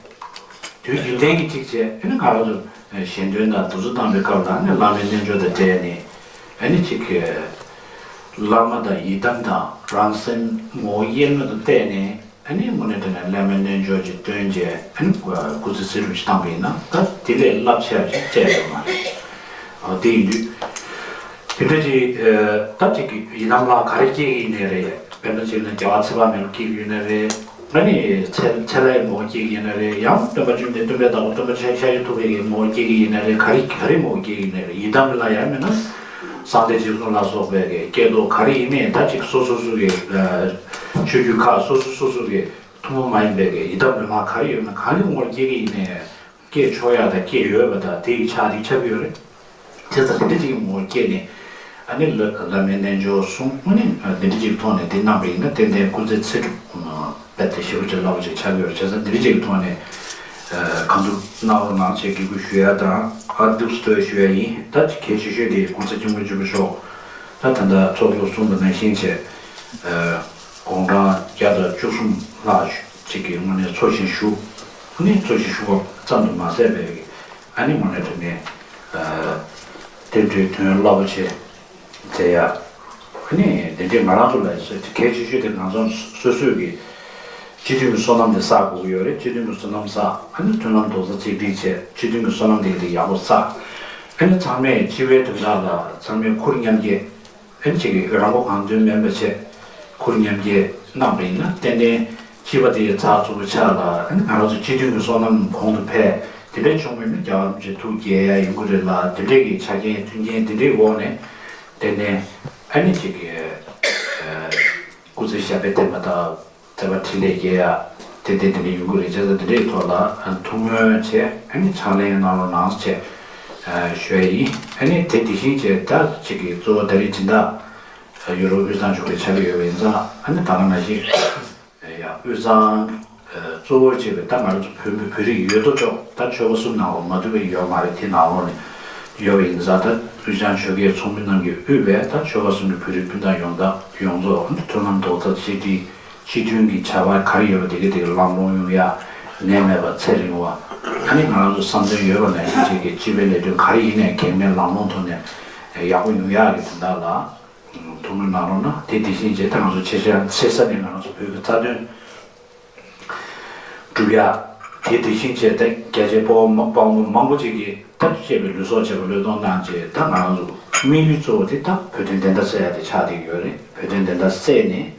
དུས་རྒྱུན་ལྡན་གྱི་གཅིག་བྱས་ཨ་ནི་ང་རང་ཚོ་ཞལ་འདོན་དང་དུས་ཚོད་བཏང་པའི་སྐབས་ལ་ཨ་ནི་བླ་མའི་རྣལ་འབྱོར་དང་འབྲེལ་ནས་ཨ་ནི་གཅིག་གི་བླ་མ་དང་ཡི་དམ་དང་རང་སེམས་ངོ་བོ་དབྱེར་མེད་དུ་བལྟས་ནས་ཨ་ནི་དངོས་གནས་དྲང་གནས་བླ་མའི་རྣལ་འབྱོར་གྱི་སྟོན་བྱས་ཨ་ནི་སྐུ་ཚེ་ཚེ་སྒྲུབ་ཅིག་བཏང་པ་ཡིན་ན་ད་དེ་ལས་རླབས་ཆེ་བ་ཅིག་བྱས་ཡོད་མ་རེད། དེ་ཡིན་དུས། དེ་འདྲ་ཅིག་ད་ཅིག་ཡི་དམ་ལ་ག་རེ་སྐྱེ་གི་ཡིན་ནའི་རེད། དཔེར་ན་ཅིག་ན་རྒྱལ་བ་ཚེ་དཔག་མེད་ལ་སྐྱེ་གི་ཡོད་ནའི་རེད། ཨ་ནི་ཚེ་ཚེ་ལྷའི་ངོ་བོ་སྐྱེ་གི་ཡིན་ནའི་རེད། ཡང་སྟོན་པ་བཅོམ་ལྡན་སྟོན་པའི་བདག་པོ་སྟོན་པ་ཤཱཀྱ་ཐུབ་པའི་གི་ངོ་བོ་སྐྱེ་གི་ཡིན་ནའི་རེད། ག་རེ་ག་རེ་ངོ་བོ་སྐྱེ་གི་ཡིན་ནའི་རེད། ཡི་དམ་ལ་ཡང་མིན་ན་གསང་བདེ་འཇིགས་གསུམ་ལ་སོགས་པའི་གི་བསྐྱེད་རྫོགས་ག་རེ་ཡིན་ནའི་ད་ཅིག་སོ་སོ་སོ་གི་ཆོས་བརྒྱུད་ཁག་སོ་སོ་སོ་སོ་གི་ཐུན་མོང་མ་ཡིན་པའི་གི་ཡི་དམ་ལ་ལ་ག་རེ་ཡོད་ན་གང་གི་ངོ་བོར་སྐྱེ་གི་ཡིན་ནའི། སྐྱེས་ཆོག་ཡག་དང་སྐྱེས་ཡོད་པ་དང་དེ་ཡི་ཆགས་རིགས་ཆགས་ཀྱི་ཡོད་རེད། དེ་ཙམ་དེ་འདྲ་ཅིག་གི་ངོ་བོ་སྐྱེས་ནས་ཨ་ནི་ལ་བླ་མའི་རྣལ་འབྱོར་གསུངས་ཨ་ནི་འདི་འདྲ་ཅིག་ཐོག་ནས་དེ་གནང་པ་ཡིན་ན་ཏན་ཏན་སྐུ་ཚེ་ཚེ་སྒྲུབ་དཔེ་དེ་ཞེ་པོ་ཅིག་སླ་པོ་ཅིག་ཆགས་ཀྱི་ཡོད་རེད། བྱས་ཙང་འདི་འདྲ་ཅིག་གི་ཐོག་ནས་གང་ཐུབ་གནང་རོགས་གནང་ཞེས་དགེ་བསྐུལ་ཞུ་ཡ་དང་ཨ་འདུག་སེ་ཞུ་ཡ་ཡིན། ད་གལ་ཆེ་ཤོས་དེ་༸གོང་ས་༸སྐྱབས་མགོན་ཆེན་པོ་མཆོག་ད་ད་ལྟ་ཚོགས་གཙོས་གསུངས་པ་ནང་བཞིན་བྱས། དགུང་གྲངས་བརྒྱ་དང་བཅུ་གསུམ་ལྷག་ཅིག་གི་སྔོན་ནས་འཚོ་ཞིང་བཞུགས། ཨ་ནི་འཚོ་ཞིང་བཞུགས་པ་ཙམ་དུ་མ་ཟད་པའི་ཨ་ནི་དངོས་གནས་དྲང་གནས་བསྟན་འགྲོའི་དོན་རླབས་པོ་ཆེ་མཛད་ཡ། ཨ་ནི་དེ་འདྲའི་ང་རང་ཚོ་ལ་གལ་ཆེ་ཤོས་དེ་ང་ཚོ་སོ་སོས་ཀྱི་སྤྱི་མཐུན་གྱི་བསོད་ནམས་དེ་བསགས་དགོས་ཀྱི་ཡོད་རེད། སྤྱི་མཐུན་གྱི་བསོད་ནམས་བསགས་ཨ་ནི་མཐུན་ལམ་རྡོག་རྩ་གཅིག་སྒྲིལ་བྱས་སྤྱི་མཐུན་གྱི་བསོད་ནམས་དེ་དེ་ཡག་པོ་བསགས། ཨ་ནི་ཚང་མས་སྤྱི་པའི་དོན་དག་ལ་ཚང་མས་ཁུར་མཉམ་སྐྱེད། ཨ་ནི་གཅིག་གིས་རང་མགོ་གང་ཐོན་མིན་པ་བྱས་ཁུར་མཉམ་སྐྱེད་གནང་བ་ཡིན་ན་ཏན་ཏན་སྤྱི་པ་དེ་ཚགས་ཚུད་པོ་ཆགས་ལ་ཨ་ནི་ང་རང་ཚོ་སྤྱི་མཐུན་གྱི་བསོད་ནམས་གོང་དུ་འཕེལ། དེ་འདྲའི་བྱུང་བ་ཡིན་ན་རྒྱལ་བ་རིན་པོ་ཆེ་ཐུགས་དགྱེས་ཡ་ཡོང་གི་རེད་ལ་དེ་འདྲའི་གི་ཆ་རྐྱེན་མཐུན་རྐྱེན་དེ་འདྲའི་འོག་ནས་ཏན་ཏན་ཨ་ནི་གཅིག་གིས་སྐུ་ཚེ་ཞབས་པད་བརྟན་པ་དང་། བསྟན་པ་འཕྲིན་ལས་རྒྱས་ཡ་དེ་དེ་དེ་འདྲ་ཡོང་གི་རེད། བྱས་ཙང་དེ་འདྲའི་ཐོག་ལ་ཐུགས་སྨོན་བྱས་ཨ་ནི་ཕྱག་ལེན་གནང་རོགས་གནང་བྱས་ཞུ་ཡ་ཡིན། ཨ་ནི་དེ་དེ་བཞིན་བྱས་ད་ཅིག་གི་གཙོ་བོ་ད་རེས་སྦྱིན་བདག་ཡུ་རོབ་དབུས་གཙང་ཆོལ་ཁའི་ཆགས་ཀྱི་ཡོད་པ་ཡིན་ཙང་ཨ་ནི་ད་ག་ནང་བཞིན་ཡ་དབུས་གཙང་གཙོ་བོར་བྱས་པའི་ད་ང་རང་ཚོ་བོད་མི་བོད་རིགས་ཡོད་དོ་ཅོག་ད་ཆོལ་ཁ་གསུམ་ནང་ལ་མ་ཐུག་པའི་ཡོད་མ་རེད། དེ་ནང་ལོགས་ནས་ཡོད་པ་ཡིན་ཙང་ད་དབུས་གཙང་ཆོལ་ཁའི་ཚོགས་མི་རྣམས་ཀྱིས་དབུས་པའི་ད་ཆོལ་ཁ་གསུམ་གྱི་བོད་རིགས་སྤུན་ཟླ་ཡོངས་ད་ཡོངས་རྫོགས་མཐུན་ལམ་རྡོག་རྩ་གཅིག་སྒྲིལ། སྤྱི་མཐུན་གྱི་བྱ་བ་ག་རེ་ཡོད་པ་དེ་ག་དེ་ག་ལམ་ལྷོང་ཡོང་ཡ། ནད་མེད་པ་ཚེ་རིང་བ། ཨ་ནི་ང་རང་ཚོ་བསམ་དོན་ཡོད་པ་ནང་བཞིན་བྱེད་ཀྱི་སྤྱི་པའི་ལས་དོན་ག་རེ་ཡིན་ནའི་གེགས་མེད་ལམ་ལྷོང་ཐོག་ནས་ཡག་པོ་ཡོང་ཡ་གི་དོན་དག་ལ་ཐུགས་སྨོན་གནང་རོགས་གནང་། དེ་དེ་བཞིན་བྱས་ད་ང་ཚོ་ཆེ་ས་ཆེ་ས་ནས་ང་རང་ཚོ་བོད་ཀྱི་རྩ་དོན་སྒྲུབ་ཡ། དེ་དེ་བཞིན་བྱས་ད་རྒྱ་ཆེ་དཔའ་བོ་དཔའ་མོ་མང་པོ་ཅིག་གིས་ད་གཅེས་པའི་ལུས་སྲོག་བཅད་པ་བློས་གཏོང་གནང་བྱས་ད་ང་རང་ཚོ་དམིགས་ཡུལ་གཙོ་བོ་དེ་ད་བོད་དོན་བདེན་མཐའ་གསལ་ཡ་དེ་ཆགས་བསྡད་ཀྱི་ཡོད་རེད། བོད་དོན་བདེན་མཐའ་གསལ་ནས།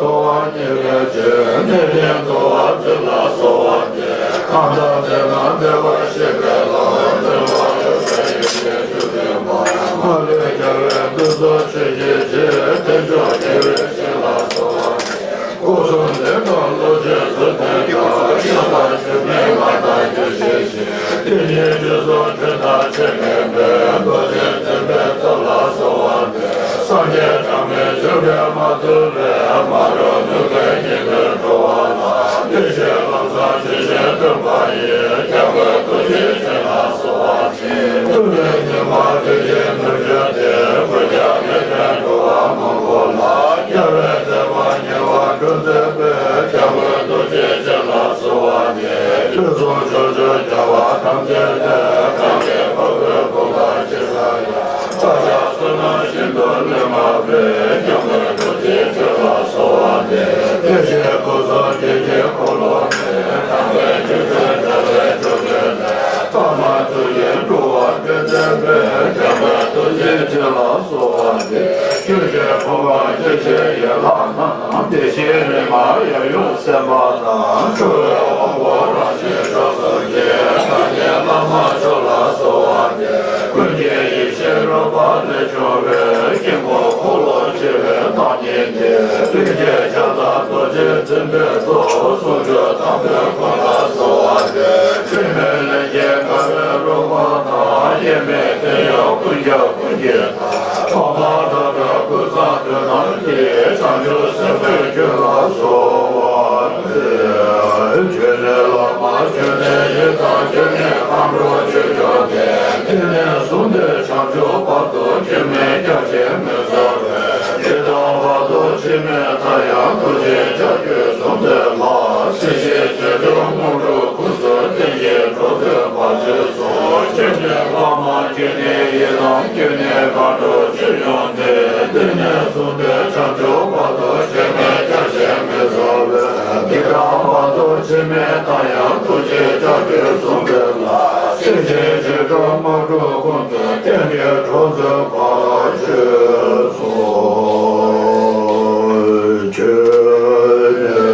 ཐོབ་པར་བགྱིད་པའི་ཕྱིར། གནས་བརྟན་འགྲོ་བ་བརྒྱུད་ལ་གསོལ་བ་འདེབས། གང་དག་བདེ་ན་བདེ་བར་གཤེགས་པའི་ལམ། འདུལ་བ་ཡོད་པའི་ཡེ་ཤེས་ཆོས་ཀྱི་དབང་། མ་ལུས་རྒྱལ་བའི་གདུལ་ཚོགས་མཆོད་བགྱིད་ཕྱིར། རྟེན་མཆོག་རྒྱལ་བའི་བཞེངས་ལ་གསོལ་བ་འདེབས། སྐུ་གསུམ་ལྡན་དང་ཀློང་ཆེན་གསུམ་ལྡན་དང་། ཤེས་རབ་ཆོས་དབྱིངས་ལ་བདག་རྒྱུད་བཞེས་ཤིང་། དེ་ཉིད་རྗེས་སུ་བྱོན་དང་ཆོས་མཁྱེན་པའི། རྡོ་རྗེ་འཛིན་པའི་ཚོགས་ལ་གསོལ་བ་འདེབས། སངས་རྒྱས་གྲངས་མེད་བྱོན་པས་མ་ཐུལ་བའི། མ་རུངས་ནུས་པའི་ཉེས་དོན་འགྲོ་བ་ལ། བདེ་གཤེགས་ལམ་བཟང་ཇི་བཞིན་སྟོན་པ་ཡི། སྐྱབས་མགོན་རྡོ་རྗེ་འཆང་ལ་གསོལ་བ། ཐུབ་པའི་ཉི་མ་བདེ་ཆེན་ནུབ་གྱུར་ཏེ། འོད་ཀྱང་མེ་བཏོན་འགྲོ་བ་མང་པོ་ལ། རྒྱལ་བའི་མཛད་པ་ཉེ་བར་སྒྲོན་མཛད་པའི། སྐྱབས་མགོན་རྡོ་རྗེ་འཆང་ལ་གསོལ་བ་འདེབས། དུས་གསུམ་ཕྱོགས་བཅུའི་རྒྱལ་བ་ཐམས་ཅད་ཀྱི། གང་གི་བ་སྤུའི་བུམ་པ་ཇི་ལྟར་ཡང་། བདག་ཅག་བསོད་ནམས་ཤིན་ཏུ་ལས་མང་བས། སྐྱབས་མགོན་རྡོ་རྗེ་འཆང་ལ་གསོལ་བ་འདེབས། བདེ་གཤེགས་སྐུ་གསུམ་དེ་ཉིད་འཁོར་ལོ་ནས། དྲངས་པའི་སྒྱུ་འཕྲུལ་དྲ་བའི་འགྲོ་དོན་ལས། ཐོག་མར་ཐུགས་རྗེས་འགྲོ་བ་ཀུན་འདྲེན་པའི། སྐྱབས་མགོན་རྡོ་རྗེ་འཆང་ལ་གསོལ་བ་འདེབས། ཆོས་ཀྱི་ཕོ་བྲང་སྐྱེ་འཆི་ཡི་ལྷ་རྣམས། བདེ་གཤེགས་རིགས་ལྔ་ཡབ་ཡུམ་སེམས་དཔའ་དང་། འཁྲུལ་པའི་དབང་པོ་རང་བཞིན་གྲོགས་སུ་སྐྱེས། བདག་ཉིད་བླ་མ་མཆོག་ལ་གསོལ་བ་འདེབས། ཀུན་མཁྱེན་ཡེ་ཤེས་རོལ་པ་ལས་བྱུང་བའི། དཀྱིལ་འཁོར་འཁོར་ལོ་ཆེ་བའི་བདག་ཉིད་དེ། ལྷུན་གྱིས་ཁྱབ་བདག་རྡོ་རྗེ་འཛིན་པའི་ཚོགས། ཟུང་འཇུག་དང་པོའི་འཁོར་ལ་གསོལ་བ་འདེབས། དྲི་མེད་ལྷན་སྐྱེས་དགའ་བའི་རོལ་པ་དང་། དབྱེར་མེད་དོན་ཡོད་ཀུན་ཁྱབ་ཀུན་གྱི་བདག་ཐོག་མར་ཐག་པའི་ཀུན་བཟང་དོན་རྣམས་ཀྱི། བྱང་ཆུབ་སེམས་དཔའི་རྒྱུད་ལ་གསོལ་བ་འདེབས། ཆོས་ནི་བླ་མ་ ཆོས་ཉིད་བླ་མ་ཁྱོད་ནི་ཡི་དམ། ཁྱོད་ནི་མཁའ་འགྲོ་ཆོས་སྐྱོང་སྟེ། འདི་ནས་བཟུང་སྟེ་བྱང་ཆུབ་བར་དུ་གཞན་ཕན་བསྐྱབ་བྱར་མི་བྱ་བའི། འདི་དང་བར་དུ་ཕྱིར་མི་ལྡང་ཡང་། ཐུགས་རྗེས་ཅག་གིས་བཟུང་བའི་ལམ། སེམས་ཅན་ཞི་ཁྲོ་དམག་གྲུབ་ཀུན་ཏུ། བསྟན་པའི་གྲོགས་མཛད་པར་བྱོས་སོ། ཁྱོད་ནི་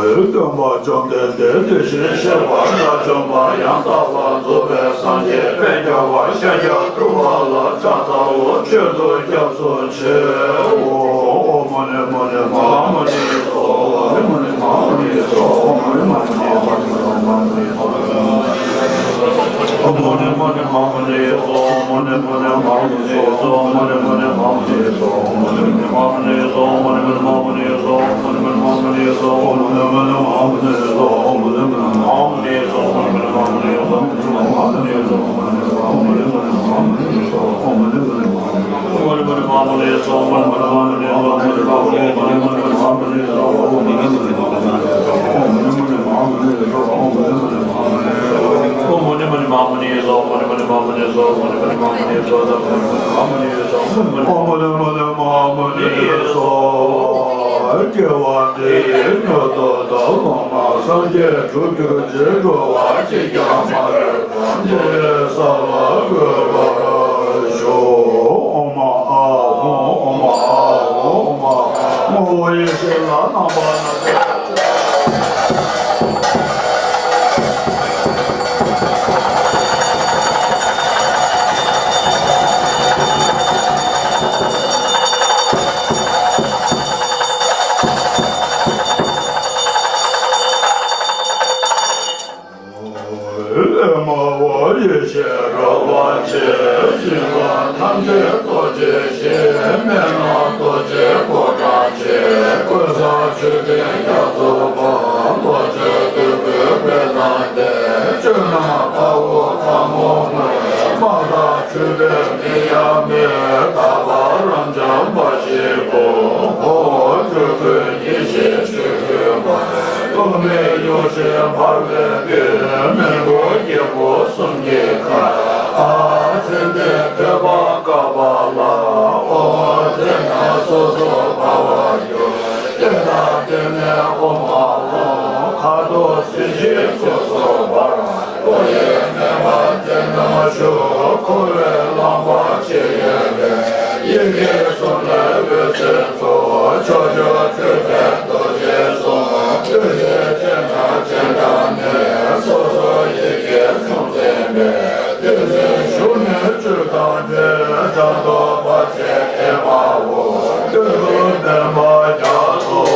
ལྷ། སྟོན་པ་བཅོམ་ལྡན་འདས་དེ་བཞིན་གཤེགས་པ་དགྲ་བཅོམ་པ་ཡང་དག་པར་རྫོགས་པའི་སངས་རྒྱས་དཔལ་རྒྱལ་བ་ཤཱཀྱ་ཐུབ་པ་ལ་ཕྱག་འཚལ་ལོ། མཆོད་དོ་སྐྱབས་སུ་མཆིའོ། ཨོཾ་མུ་ནེ་མུ་ནེ་མ་ཧཱ་མུ་ནེ་ཡེ་སྭཱ་ཧཱ། ཨོཾ་མུ་ནེ་མ་ཧཱ་མུ་ནེ་ཡེ་སྭཱ་ཧཱ། ཨོཾ་མུ་ནེ་མ་ཧཱ་མུ་ནེ་ཡེ་སྭཱ་ཧཱ། ཨོཾ་མུ་ནེ་མུ་ནེ་མ་ཧཱ་མུ་ནེ་ཡེ་སྭཱ་ཧཱ། ཨོཾ་མུ་ནེ་མུ་ནེ་མ་ཧཱ་མུ་ནེ་ཡེ་སྭཱ་ཧཱ། ཨོཾ་མུ་ནེ་མུ་ནེ་མ་ཧཱ་མུ་ནེ་ཡེ་སྭཱ་ཧཱ། ཨོཾ་མུ་ནེ་མུ་ནེ་མ་ཧཱ་མུ་ནེ་ཡེ་སྭཱ་ཧཱ། ཨོཾ་མུ་ནེ་མུ་ནེ་མ་ཧཱ་མུ་ནེ་ཡེ་སྭཱ་ཧཱ། ཨོཾ་མུ་ནེ་མུ་ནེ་མ་ཧཱ་མུ་ནེ་ཡེ་སྭཱ་ཧཱ། ཨོཾ་མུ་ནེ་མུ་ནེ་མ་ཧཱ་མུ་ནེ་ཡེ་སྭཱ་ཧཱ། ཨོཾ་མུ་ནེ་མུ་ནེ་མ་ཧཱ་མུ་ནེ་ཡེ་སྭཱ་ཧཱ། ཨོཾ་མུ་ནེ་མུ་ནེ་མ་ཧཱ་མུ་ནེ་ཡེ་སྭཱ་ཧཱ། ཨོཾ་མུ་ནེ་མུ་ནེ་མ་ཧཱ་མུ་ནེ་ཡེ་སྭཱ་ཧཱ། ཨོཾ་མུ་ནེ་མུ་ནེ་མ་ཧཱ་མུ་ནེ་ཡེ་སྭཱ་ཧཱ། ཨོཾ་མུ་ནེ་མུ་ནེ་མ་ཧཱ་མུ་ནེ་ཡེ་སྭཱ་ཧཱ། ཨོཾ་མུ་ནེ་མུ་ནེ་མ་ཧཱ་མུ་ནེ་ཡེ་སྭཱ་ཧཱ། ཨོཾ་མུ་ནེ་མུ་ནེ་མ་ཧཱ་མུ་ནེ་ཡེ་སྭཱ་ཧཱ། ཨོཾ་མུ་ནེ་མུ་ནེ་མ་ཧཱ་མུ་ནེ་ཡེ་སྭཱ་ཧཱ། ཨོཾ་མུ་ནེ་མུ་ནེ་མ་ཧཱ་མུ་ནེ་ཡེ་སྭཱ་ཧཱ། ཨོཾ་མུ་ནེ་མུ་ནེ་མ་ཧཱ་མུ་ནེ་ཡེ་སྭཱ་ཧཱ། དགེ་བ་འདི་ཡིས་མྱུར་དུ་བདག་སློབ་མ་སངས་རྒྱས་འགྲུབ་གྱུར་ཅིག་འགྲོ་བ་གཅིག་ཀྱང་མ་ལུས་པ་འདི་ཡི་ས་ལ་འགོད་པར་ཤོག་ཨོཾ་ཨཱཿཧཱུྃ། ཨོཾ་ཨཱཿཧཱུྃ། ཨོཾ་ ཨེ་མ་ཧོ། ཡེ་ཤེས་རོལ་པ་ཆེ། ཞིང་ཁམས་ཐམས་ཅད་རྡོ་རྗེ་ཞེས། མན་ངག་རྡོ་རྗེ་ཕོ་བྲང་ཆེ། ཀུན་བཟང་མཆོད་པའི་རྒྱ་མཚོ་འཕགས། རྡོ་རྗེ་སྟོབས་པའི་དཔལ་དང་ལྡན། ཇོ་ནང་དཔའ་བོ་ཁ་མོ་སྔོན། མ་དག་མཆོད་པའི་མིང་ཡང་མེད། དག་པ་རབ་འབྱམས་འབའ་ཞིག་གོ། ཧོ་སྤྲུལ་སྐུ་ཡེ་ཤེས་སྤྲུལ་སྐུ་མ། ཐོགས་མེད་ཡེ་ཤེས་འབར་བའི་སྤོས། མི་མགོ་རྒྱལ་པོ་གསུམ་གྱི་མཁར། ཨ་མཚན་ལྡན་ཐོད་པ་དཀར་པོ་ལ། ཨོ་དེ་ན་སོ་སོར་འབར་བར་གྱུར། དེ་དག་དེ་ནས་དབུ་མ་ལྷུང་། ཁ་དོག་སེར་བྱེས་སོ་སོར་འབར། ལྷོ་ཡི་མེ་འབར་དེ་རྣམས་ཞུགས། འཁོར་བའི་རླངས་པ་ཆེ་ཡོད་པས། ཡི་གེ་གསུམ་ལས་འོད་ཟེར་འཕྲོ། ཕྱོགས་བཅུར་འཕྲོས་པས་རྡོ་རྗེ་གསུམ། རྡོ་རྗེ་སྤྱན་དང་སྤྱན་དྲངས་ནས། སོ་སོར་ཡི་གེ་གསུམ་བསྟན་པས། དེ་ཚེ་བཞུགས་ནས་སྤྲུལ་དང་འཕྲད། སྒྲ་སྒྲོགས་བར་ཆད་ཨེ་མ་ཧོ། བསྟོད་དོ་བསྟན་པ་རྒྱ་མཚོ་ལ།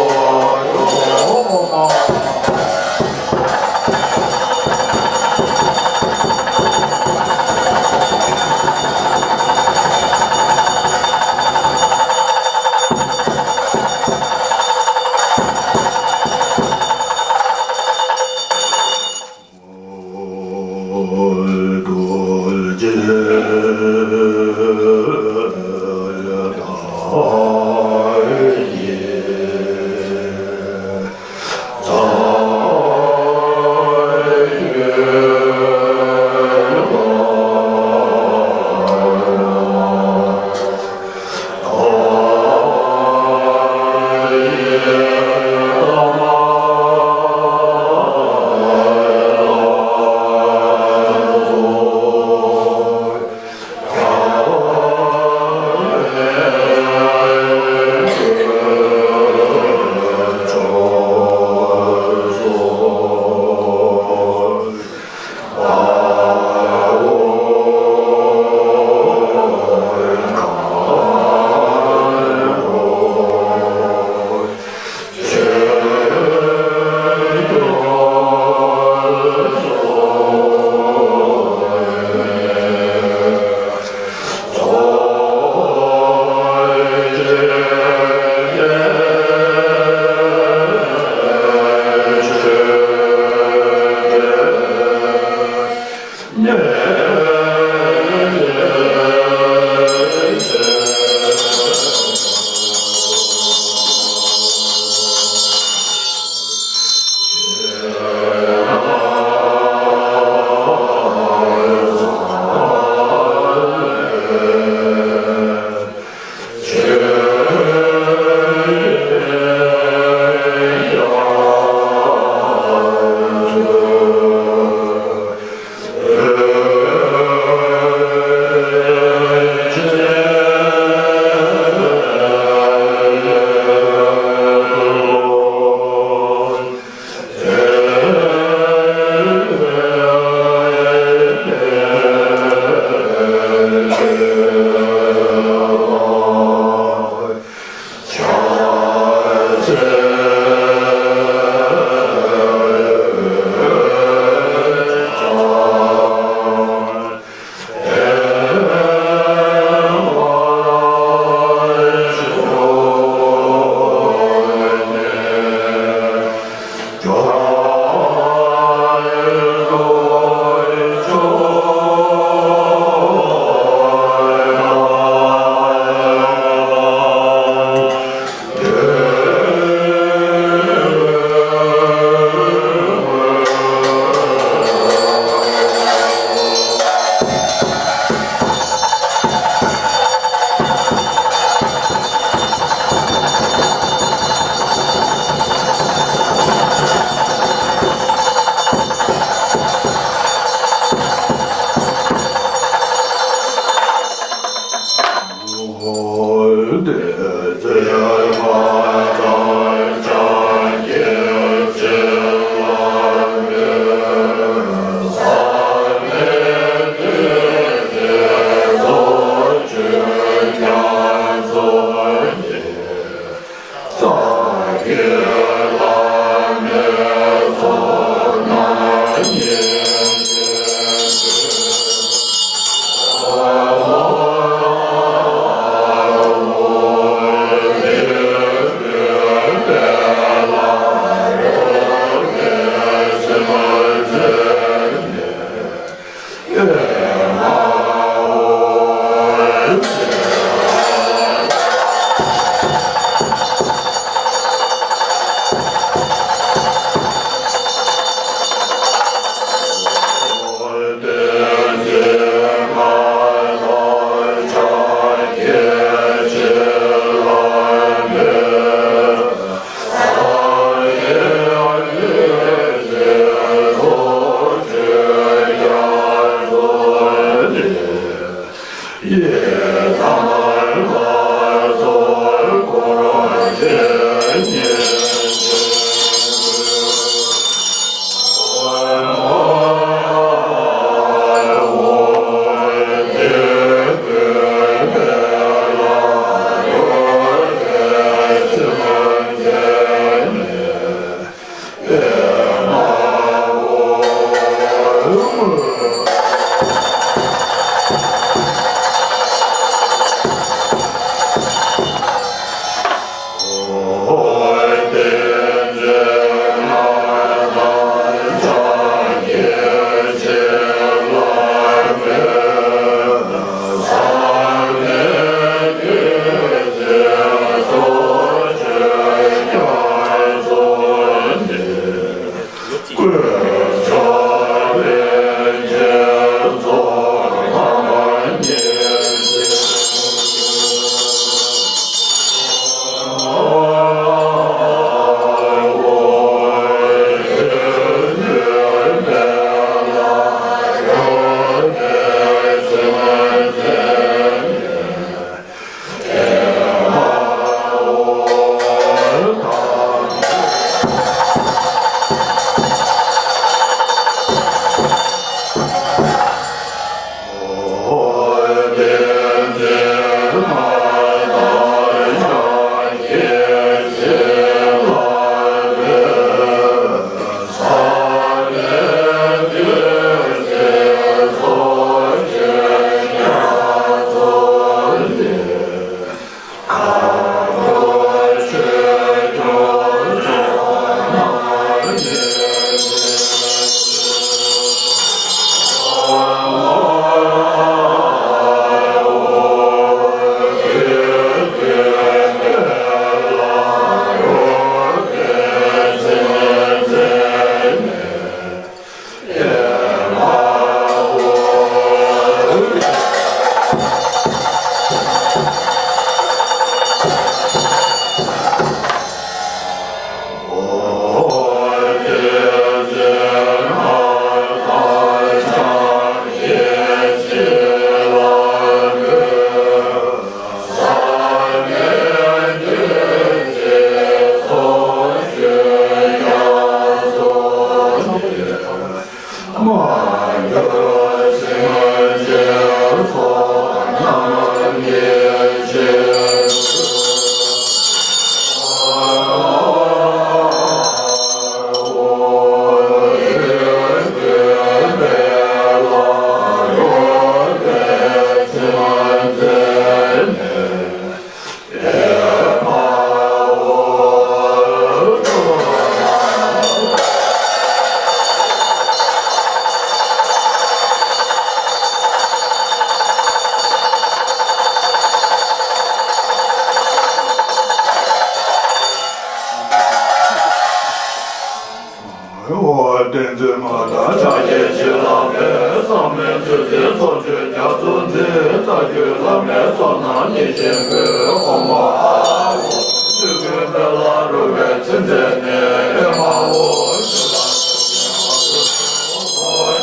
བསྟན་འཛིན་མ་དང་ཕྱག་རྒྱའི་བྱིན་རླབས་དཔལ། བསམ་པའི་བདུད་རྩིའི་ཚོགས་མཆོག་རྒྱ་མཚོ་འདི། རྩ་བརྒྱུད་བླ་མའི་ཚོགས་རྣམས་ཉིད་བཞིན་འགོད། ཨོཾ་ཨཱཿཧཱུྃ། འདོད་དགུའི་དཔལ་ལ་རོལ་པའི་མཚན་མཚོན་ནས། ཨེ་མ་ཧོ།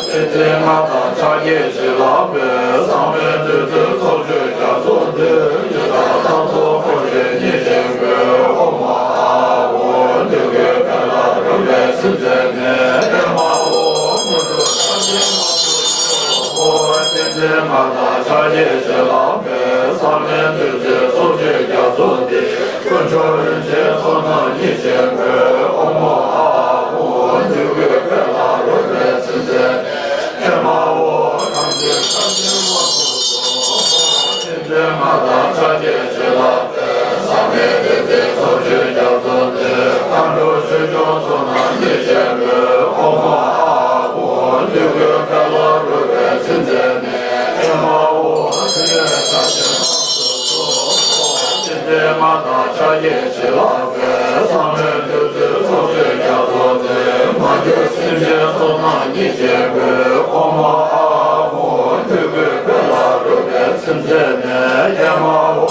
བསྟན་འཛིན་མ་དང་ཕྱག་རྒྱའི་བྱིན་རླབས་དཔལ། བསམ་པའི་བདུད་རྩིའི་ཚོགས་མཆོག་རྒྱ་མཚོ་འདི། ཡི་དྭགས་ལྷ་ཚོགས་འཁོར་བཅས་ཉིད་བཞིན་འགོད། ཨོཾ་ཨཱཿཧཱུྃ། འདོད་དགུའི་དཔལ་ལ་རོལ་པའི་མཚན་མཚོན་ནས། ཨེ་མ་ཧོ། དངོས་གྲུབ་ཐམས་ཅད་མ་ཐོབ་ཚུལ། བསྟན་འཛིན་མ་དང་ཕྱག་རྒྱའི་བྱིན་རླབས་དཔལ། བསམ་པའི་བདུད་རྩིའི་ཚོགས་མཆོག་རྒྱ་མཚོ་འདི། དཀོན་མཆོག་རིན་ཆེན་ཚོགས་རྣམས་ཉིད་བཞིན་འགོད། ཨོཾ་ཨཱཿཧཱུྃ། འདོད་དགུའི་དཔལ་ལ་རོལ་པའི་མཚན་མཚོན་ནས། ཨེ་མ་ཧོ། ཐམས་ཅད་ཐམས་ཅད་མ་ཐོབ་ཚུལ། བསྟན་འཛིན་མ་དང་ཕྱག་རྒྱའི་བྱིན་རླབས་དཔལ། བསམ་པའི་བདུད་རྩིའི་ཚོགས་མཆོག་རྒྱ་མཚོ་འདི། མཁའ་འགྲོ་ཆོས་སྐྱོང་ཚོགས་རྣམས་ཉིད་བཞིན་འགོད། ཨོཾ་ཨཱཿཧཱུྃ། འདོད་དགུའི་དཔལ་ལ་རོལ་པའི་མཚན་མཚོན་ནས། ཨེ་མ་ཧོ། ཕྲིན་ལས་ཐམས་ཅད་མ་ཐོབ་ཚུལ། བསྟན་འཛིན་མ་དང་ཕྱག་རྒྱའི་བྱིན་རླབས་དཔལ། བསམ་པའི་བདུད་རྩིའི་ཚོགས་མཆོག་རྒྱ་མཚོ་འདི། མ་གྱུར་སེམས་ཅན་ཚོགས་རྣམས་ཉིད་བཞིན་འགོད། ཨོཾ་ཨཱཿཧཱུྃ། འདོད་དགུའི་དཔལ་ལ་རོལ་པའི་མཚན་མཚོན་ནས། ཨེ་མ་ཧོ།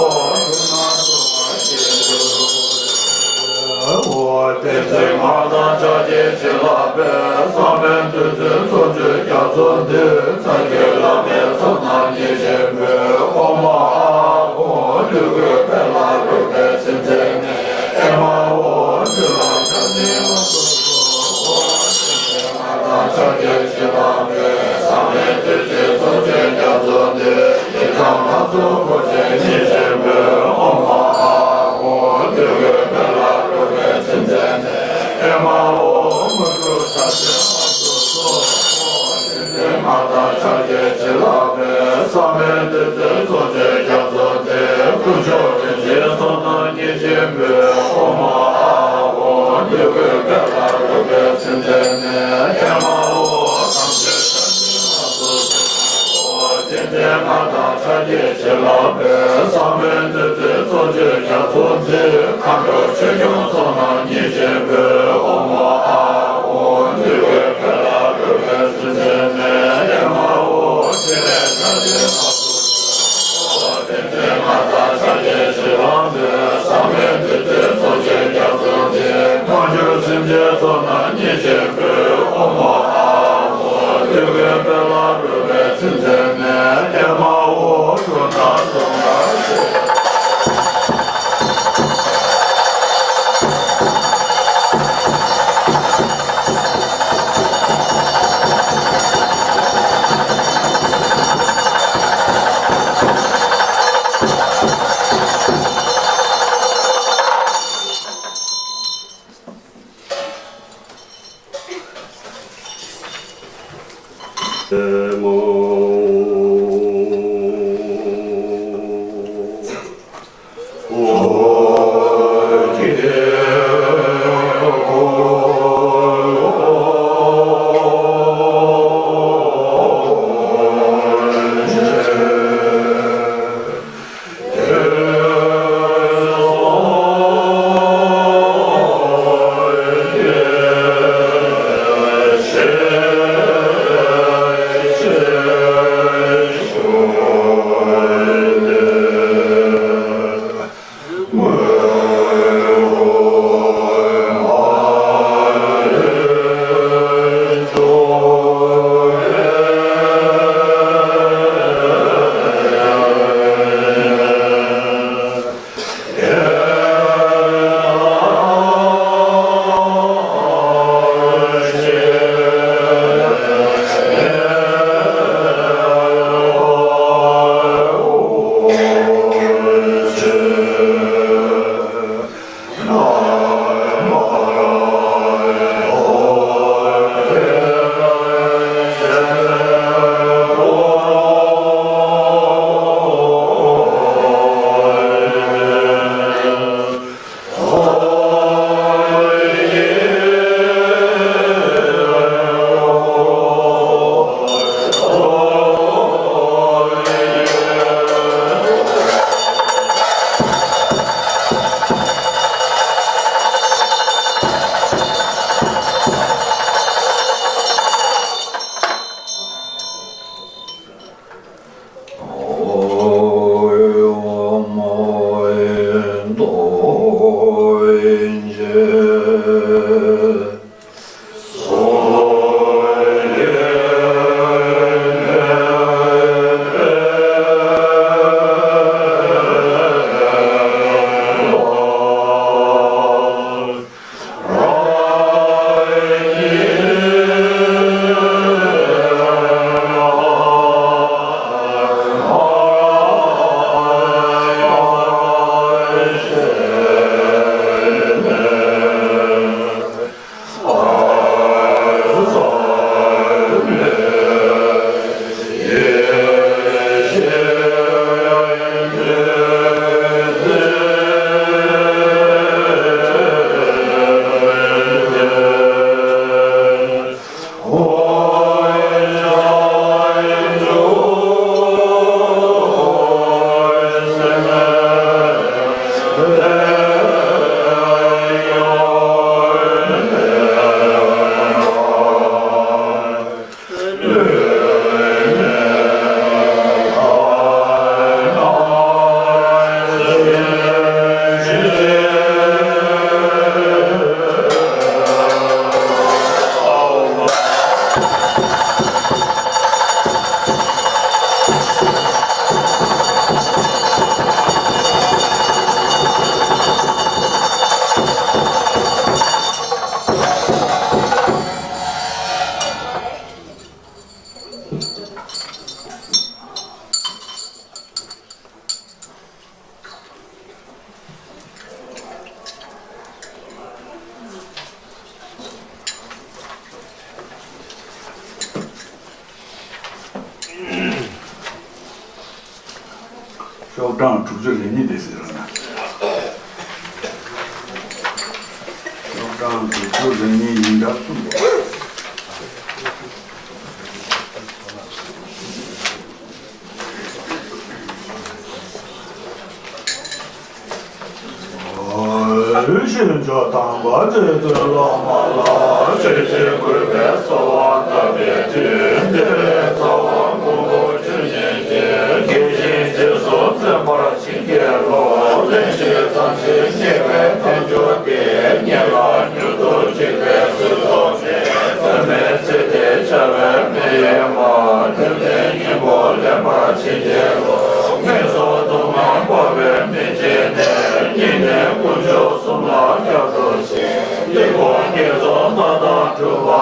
བསྟན་འཛིན་མ་དང་ཕྱག་རྒྱའི་བྱིན་རླབས་དཔལ། བསམ་པའི་བདུད་རྩིའི་ཚོགས་མཆོག་རྒྱ་མཚོ་འདི། རྩ་བརྒྱུད་བླ་མའི་ཚོགས་རྣམས་ཉིད་བཞིན་འགོད། ཨོཾ་ཨཱཿཧཱུྃ། འདོད་དགུའི་དཔལ་ལ་རོལ་པའི་མཚན་མཚོན་ནས། ཨེ་མ་ཧོ། ཕྲིན་ལས་ཐམས་ཅད་མ་ཐོབ་ཚུལ། བསྟན་འཛིན་མ་དང་ཕྱག་རྒྱའི་བྱིན་རླབས་དཔལ། བསམ་པའི་བདུད་རྩིའི་ཚོགས་མཆོག་རྒྱ་མཚོ་འདི། ཡི་དམ་ལྷ་ཚོགས་འཁོར་བཅས་ཉིད་བཞིན་འགོད། ཨོཾ་ཨཱཿཧཱུྃ། འདོད་དགུའི་དཔལ་ལ་རོལ་པའི་མཚན་མཚོན་ནས། ཨེ་མ་ཧོ། དངོས་གྲུབ་ཐམས་ཅད་མ་ཐོབ་ཚུལ། བསྟན་འཛིན་མ་དང་ཕྱག་རྒྱའི་བྱིན་རླབས་དཔལ། བསམ་པའི་བདུད་རྩིའི་ཚོགས་མཆོག་རྒྱ་མཚོ་འདི། དཀོན་མཆོག་རིན་ཆེན་ཚོགས་རྣམས་ཉིད་བཞིན་འགོད། ཨོཾ་ཨཱཿཧཱུྃ། འདོད་དགུའི་དཔལ་ལ་རོལ་པའི་མཚན་མཚོན་ནས། ཨེ་མ་ཧོ། ཐམས་ཅད་ཐམས་ཅད་མ་ཐོབ་ཚུལ། བསྟན་འཛིན་མ་དང་ཕྱག་རྒྱའི་བྱིན་རླབས་དཔལ། བསམ་པའི་བདུད་རྩིའི་ཚོགས་མཆོག་རྒྱ་མཚོ་འདི། མཁའ་འགྲོ་ཆོས་སྐྱོང་ཚོགས་རྣམས་ཉིད་བཞིན་འགོད། ཨོཾ་ཨཱཿཧཱུྃ། འདོད་དགུའི་དཔལ་ལ་རོལ་པའི་མཚན་མཚོན་ནས། ཨེ་མ་ཧོ། ཕྲིན་ལས་ཐམས་ཅད་མ་ཐོབ་ཚུལ། བསྟན་འཛིན་མ་དང་ཕྱག་རྒྱའི་བྱིན་རླབས་དཔལ། བསམ་པའི་བདུད་རྩིའི་ཚོགས་མཆོག་རྒྱ་མཚོ་འདི། མ་གྱུར་སེམས་ཅན་ཚོགས་རྣམས་ཉིད་བཞིན་འགོད། ཨོཾ་ཨཱཿཧཱུྃ། འདོད་དགུའི་དཔལ་ལ་རོལ་པའི་མཚན་མཚོན་ནས། ཨེ་མ་ཧོ། འགྲོ་རྣམས་སྟོང་པར་བྱེད། ཤོག་གྲངས་དྲུག་ཅུ་རེ་གཉིས་དེ་ཟེར་ན། ཤོག་གྲངས་དྲུག་ཅུ་རེ་གཉིས་ཡིན་འདྲ་གསུངས་འདུག་ཞེས་བྱ་དམ་པ་རྗེ་བཙུན་བླ་མ་ལ་ཆོས་ཀྱི་གུས་པས་གསོལ་བ་བཏབ་པའི་མཐུས། འདི་ལས་རྩ་བ་ཀུན་འཁོར་ཆོས་ཉིད་ཀྱི་དགེ་བཤེས་རྗེས་སུ་འཛིན་པར་བྱིན་གྱིས་རློབས། ལན་ཅིག་ཙམ་ཞིག་བསྙེན་པའི་དལ་འབྱོར་གྱིས། ཉེ་བར་མྱུར་དུ་འཇིག་པའི་ཚུལ་རྫོགས་ནས། ཐོགས་མེད་ཚེ་འདིར་བྱ་བའི་མི་གཡེལ་བར། ཐོགས་མེད་སྙིང་པོ་ལེན་པར་བྱིན་གྱིས་རློབས། ངན་སོང་སྡུག་བསྔལ་འཁོར་བའི་མུ་ཁྱུད་ནས། སྙིགས་དུས་དཀོན་མཆོག་གསུམ་ལ་སྐྱབས་སུ་མཆི། སྡིག་སྤོང་དགེ་ཚོགས་མཐའ་དག་འགྲུབ་པ་ལ།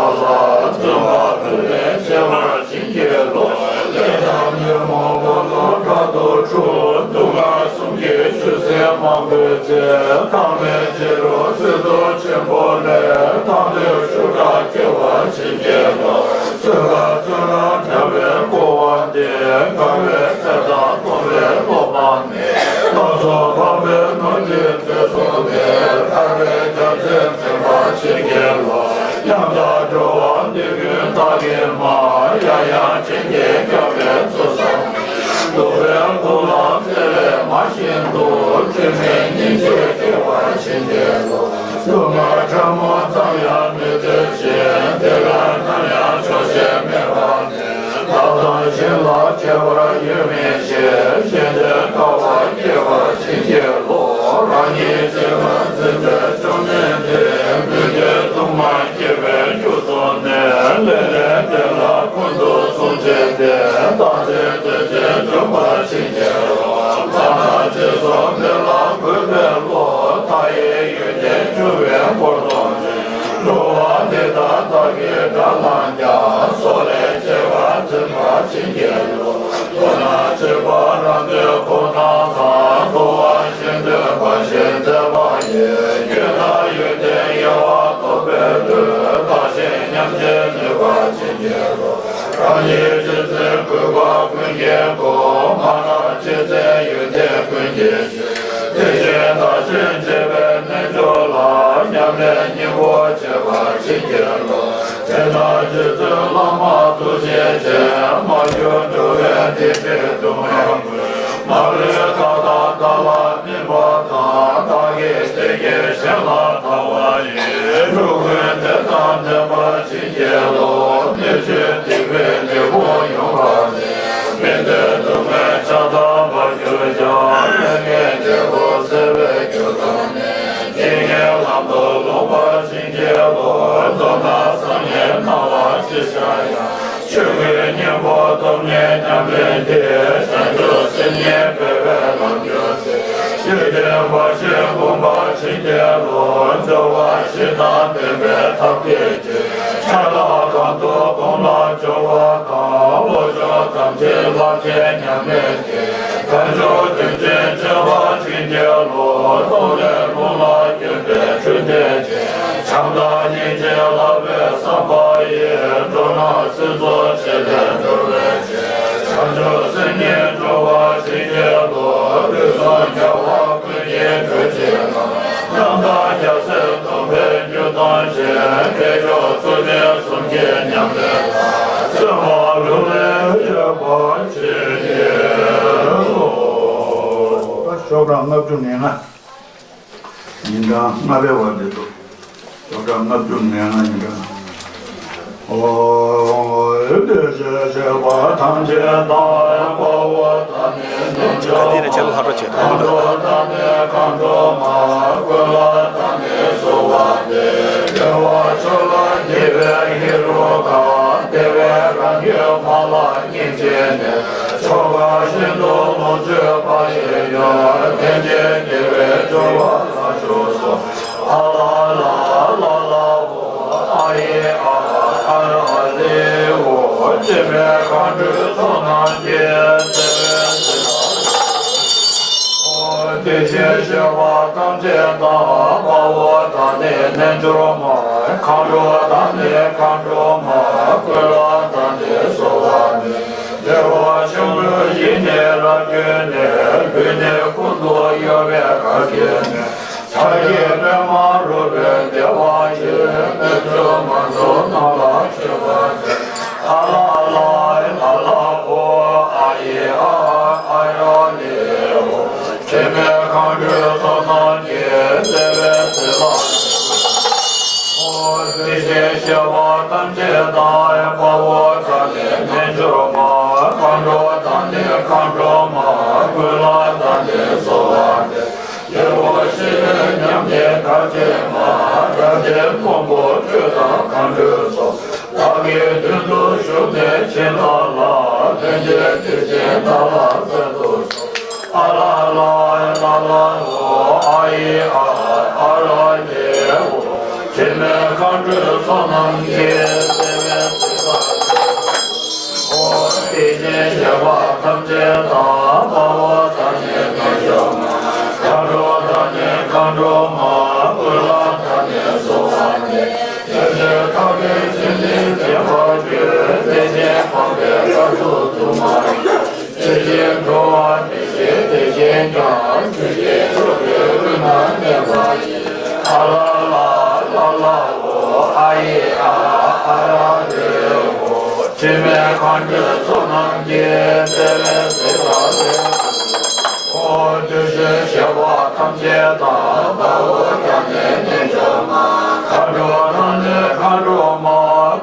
བརྩོན་པ་ཕུན་སུམ་ཚོགས་པར་བྱིན་གྱིས་རློབས། ལས་དང་ཉོན་མོངས་པ་ལ་དགྲ་དུ་འཁྲུག་སྡུག་བསྔལ་གསུམ་གྱི་ཆུ་སྲིན་མང་པོའི་ཚེ། ཐོགས་མེད་སྤྱི་བོར་གསེར་མཚོ་ཆེན་པོ་ལས། ཐར་འདོད་ཤུགས་དྲག་སྐྱེ་བར་བྱིན་གྱིས་རློབས། བཙོན་ཁ་བཙོན་རར་བྲལ་བའི་འཁོར་བ་འདི། དགའ་བའི་ཚལ་དང་སྟོང་པའི་བློ་འབངས་ནི། བློ་ཚོགས་འཕགས་པའི་ནོར་གྱིས་མཛེས་སོང་སྟེ། ཐར་པའི་རྒྱལ་མཚན་འཛིན་པར་བྱིན་གྱིས་རློབས། ཉམ་ཐག་འགྲོ་བ་འདི་ཀུན་བདག་གིས་མར། ཡང་ཡང་བྱིན་གྱིས་བསྐྱངས་པའི་ཚུལ་བཟུང་། སྡུག་པའི་ཁུར་ལ་བརྩེ་བས་མ་བཞེངས་དུ། ཚུལ་མིན་སྙིང་རྗེས་སྐྱེ་བར་བྱིན་གྱིས་རློབས། སྡུག་བསྔལ་ཕྲ་མོ་ཙམ་ཡང་མི་བརྩོན་ཅིང་། དེ་ལ་ནམ་ཡང་ཆོག་ཤེས་མེད་པ་ནས། བདག་དང་གཞན་ལ་ཁྱད་པར་ཡོད་མིན་ཞེས། ཞེ་འདོད་དཀའ་བ་སྐྱེ་བར་བྱིན་གྱིས་རློབས། རང་ཉིད་སྤྱི་བོར་འཛིན་པའི་བཅོམ་ལྡན་འདས། མི་མཐུན་སྡུག་བསྔལ་སྐྱེ་བའི་རྒྱུ་ཚོགས་ནས། ལས་ལས་འདས་ལ་ཀུན་ཏུ་བཟུང་བྱས་ཏེ། བདག་འཛིན་འདོད་ཆེན་འཇོམས་པར་བྱིན་གྱིས་རློབས། ལྷ་དང་རྗེས་སུ་འདི་ལ་གུས་པའི་བློ། མཐའ་ཡས་ཡུལ་དེར་འགྲོ་བའི་འཁོར་དང་འདྲེས། འགྲོ་བ་འདི་དག་བདག་གིས་དགྲར་ལངས་ཀྱང་། སྲོག་ལས་གཅེས་པར་འཛིན་པར་བྱིན་གྱིས་རློབས། མདོར་ན་སྤྱོད་པ་རང་གྲོལ་ཁོ་ན་དང་། འགྲོ་བ་གཞན་དོན་འབའ་ཞིག་མཛད་པ་ཡི། རྒྱུ་དང་ཡོན་ཏན་དབྱེ་བ་ལྡོག་པའི་ལུས། བདག་གཞན་མཉམ་བརྗེར་ནུས་པར་བྱིན་གྱིས་རློབས། རང་ཉིད་སྤྱི་མཚན་གུས་པ་ཀུན་གྱིས་བསྒོམ། མ་ནམ་སྤྱི་མཚན་ཡོན་ཏན་ཀུན་གྱི་གཞི། དེ་བཞིན་བདག་གཞན་གཅེས་པའི་རྣལ་འབྱོར་ལ། ཉམས་ལེན་སྙིང་པོར་བྱེད་པར་བྱིན་གྱིས་རློབས། དེ་ལྟར་རྗེ་བཙུན་བླ་མ་ཐུགས་རྗེ་ཅན། མར་གྱུར་འགྲོ་བའི་སྡིག་སྒྲིབ་སྡུག་བསྔལ་ཀུན། མ་ལུས་མཐའ་དག་བདག་ལ་སྨིན་པ་དང་། བདག་གི་བདེ་སྐྱིད་གཞན་ལ་དར་བ་ཡི། འགྲོ་ཀུན་བདེ་དང་ལྡན་པར་བྱིན་གྱིས་རློབས། སྣོད་བཅུད་སྡིག་པའི་འབྲས་བུ་ཡོངས་བར་ནི། མི་མཐུན་སྡུག་བསྔལ་ཆགས་སྡང་འབར་གྱུར་ཀྱང་། ལས་ངན་འབྲས་བུ་སེལ་བའི་རྒྱུ་དང་ནི། ཇི་སྙེད་ལམ་དུ་ལོག་པར་བྱིན་གྱིས་རློབས། མདོར་ན་བཟང་ངན་སྣང་བ་ཅི་ཤར་ཡང་། ཆོས་ཀུན་སྙིང་པོ་སྟོབས་ལྡན་ཉམས་ལེན་གྱིས། བྱང་ཆུབ་སེམས་ཉིད་འཕེལ་བའི་ལམ་གྱུར་ཅིག་ཡོན་ཏན་འབའ་ཞིག་བསྒོམ་པར་བྱིན་གྱིས་རློབས། སྦྱོར་བ་བཞི་དང་ལྡན་པའི་ཐབས་མཁས་ཀྱིས། ཆ་ལག་གང་དུ་གོམས་ལ་སྦྱོར་བ་དང་། བློ་སྦྱོང་དམ་ཚིག་ལྷར་བཅས་ཉམས་ལེན་གྱིས། དལ་འབྱོར་རྒྱུན་ཅན་སྤྱོད་པར་བྱིན་གྱིས་རློབས། རྟོག་ལས་རླུང་ལ་བསྐྱོད་པའི་འཕྲུལ་རྟེན་ཅན། བྱམས་དང་སྙིང་རྗེ་ལྷག་པའི་བསམ་པ་ཡིས། འགྲོ་རྣམས་སྲིད་མཚོ་ཆེ་ལས་སྒྲོལ་བའི་ཕྱིར། བྱང་ཆུབ་སེམས་ཉིད་སྒྲོལ་བར་བྱིན་གྱིས་རློབས། དུས་གསུམ་རྒྱལ་བ་ཀུན་གྱི་གྲོས་ཀྱི་ནང་། རྣམ་དག་རྒྱལ་སྲས་སྟོན་པའི་རྒྱུད་དང་མཆེད། དལ་འབྱོར་ཚུལ་ཁྲིམས་གསུམ་གྱི་ཉམས་ལེན་ལ། བརྩོན་པ་ལྷུར་ལེན་བྱེད་པར་བྱིན་གྱིས་རློབས། ཤོག་གྲངས་ལྔ་བཅུ་ང་ལྔ། ཉིན་གྲངས་ལྔ་པའི་བར་དུ་འདུག་ཤོག་གྲངས་ལྔ་བཅུ་ང་ལྔ་ཉིན་གྲངས། ཨོ། འདི་ནས་ཆེ་ལ་ལྷག་རོ་བྱེད་དང་། ཁམས་འགྲོ་དང་ནི་མཁའ་འགྲོ་མ། ཀུན་ལ་དང་ནི་གསོལ་བ་འདེབས། བདེ་བ་མཆོག་ལ་དགྱེས་པའི་ཧེ་རུ་ཀ། བདེ་བའི་རང་རྒྱུད་མ་ལ་སྙིང་རྗེ་ནས། ཆོ་ག་བཞིན་དུ་ལོངས་སྤྱོད་པ་ཡི་ཡོན། ལྷན་ཅིག་དགེ་བའི་སྦྱོར་བ་ལ་ཞུགས་སོ། ཨ་ལ་ལ་ལ་ལ་ཨོ། ཨ་ཡེ་ཨ་ཨ་ར་ལེ་ཨོ། སྤྱན་མའི་མཁའ་འགྲོའི་ཚོགས་རྣམས་ཀྱིས། བདེ་བའི་ཟིལ་པ། ཨོ། དེ་བཞིན་གཤེགས་པ་ཐམས་ཅད་དང་། དཔའ་བོ་དང་ནི་རྣལ་འབྱོར་མ། མཁའ་འགྲོ་དང་ནི་མཁའ་འགྲོ་མ། ཀུན་ལ་དང་ནི་གསོལ་བ་འདེབས། བདེ་བ་ཆེན་པོའི་ཡིད་ནི་རབ་གྱུར་ནས། ཡུལ་ནི་ཀུན་ཏུ་གཡོ་བའི་གར་གྱིས་ནི། ཕྱག་གི་པདྨ་རོལ་པའི་བདེ་བ་ཡིས། རྣལ་འབྱོར་མ་ཚོགས་རྣམས་ལ་མཆོད་པར་བྱ། ཨ་ལ་ལ་ཨེ་ལ་ལ་ཨོ། ཨ་ཨི་ཨ་ཨ་ར་ལི་ཨོ། དྲི་མེད་མཁའ་འགྲོའི་ཚོགས་རྣམས་ཀྱིས། བདེ་བའི་ཚལ་ལ། ཨོ། དེ་བཞིན་གཤེགས་པ་ཐམས་ཅད་དང་། དཔའ་བོ་དང་ནི་རྣལ་འབྱོར་མ། མཁའ་འགྲོ་དང་ནི་མཁའ་འགྲོ་མ། ཀུན་ལ་དང་ནི་གསོལ་བ་འདེབས། སྐྱེ་བོ་སྲིད་པའི་ཉམས་ཀྱི་མཐར་ཕྱིན་མ། རབ་འབྱམས་མགོན་པོ་སྤྲུལ་དང་མཁའ་འགྲོའི་ཚོགས། བདག་གི་མདུན་དུ་བཞུགས་ནས་བྱིན་བརླབས་ལ། ལྷན་ཅིག་དེ་བཞིན་བདག་ལ་སྩལ་དུ་གསོལ། ཨ་ལ་ལ་ཨེ་ལ་ལ་ཨོ། ཨ་ཨི་ཨ་ཨ་ར་ལི་ཨོ། དྲི་མེད་མཁའ་འགྲོའི་ཚོགས་རྣམས་ཀྱིས། བདེ་བའི་ཚལ་ལ། ཨོ། དེ་བཞིན་གཤེགས་པ་ཐམས་ཅད་དང་། དཔའ་བོ་དང་ནི་རྣལ་འབྱོར་མ། མཁའ་འགྲོ་དང་ནི་མཁའ་འགྲོ་མ། ཀུན་ལ་དང་ནི་གསོལ་བ་འདེབས། ཆོས་ཀྱི་ཐག་རིང་ཚེ་འདིར་འཛིན་པར་འགྱུར། དེ་ནི་འཕགས་པའི་སྐར་ཚོགས་དུ་མར་གྱུར། དེ་བཞིན་འགྲོ་བ་མི་ཤེས་དེ་བཞིན་ཀྱང་། ཆོས་ཀྱི་མཆོག་གི་དབུས་ན་གནས་པ་ཡིས། ཨ་ལ་ལ་ཨ་ལ་ལ་ཨོ། ཨ་ཨི་ཨ་ཨ་ར་ལི་ཨོ། དྲི་མེད་མཁའ་འགྲོའི་ཚོགས་རྣམས་ཀྱིས། བདེ་བའི་ཚལ་ལ་ལེགས་སོ། དེ་བཞིན་གཤེགས་པ་ཐམས་ཅད་དང་། དཔའ་བོ་དང་ནི་རྣལ་འབྱོར་མ། མཁའ་འགྲོ་དང་ནི་མཁའ་འགྲོ་མ།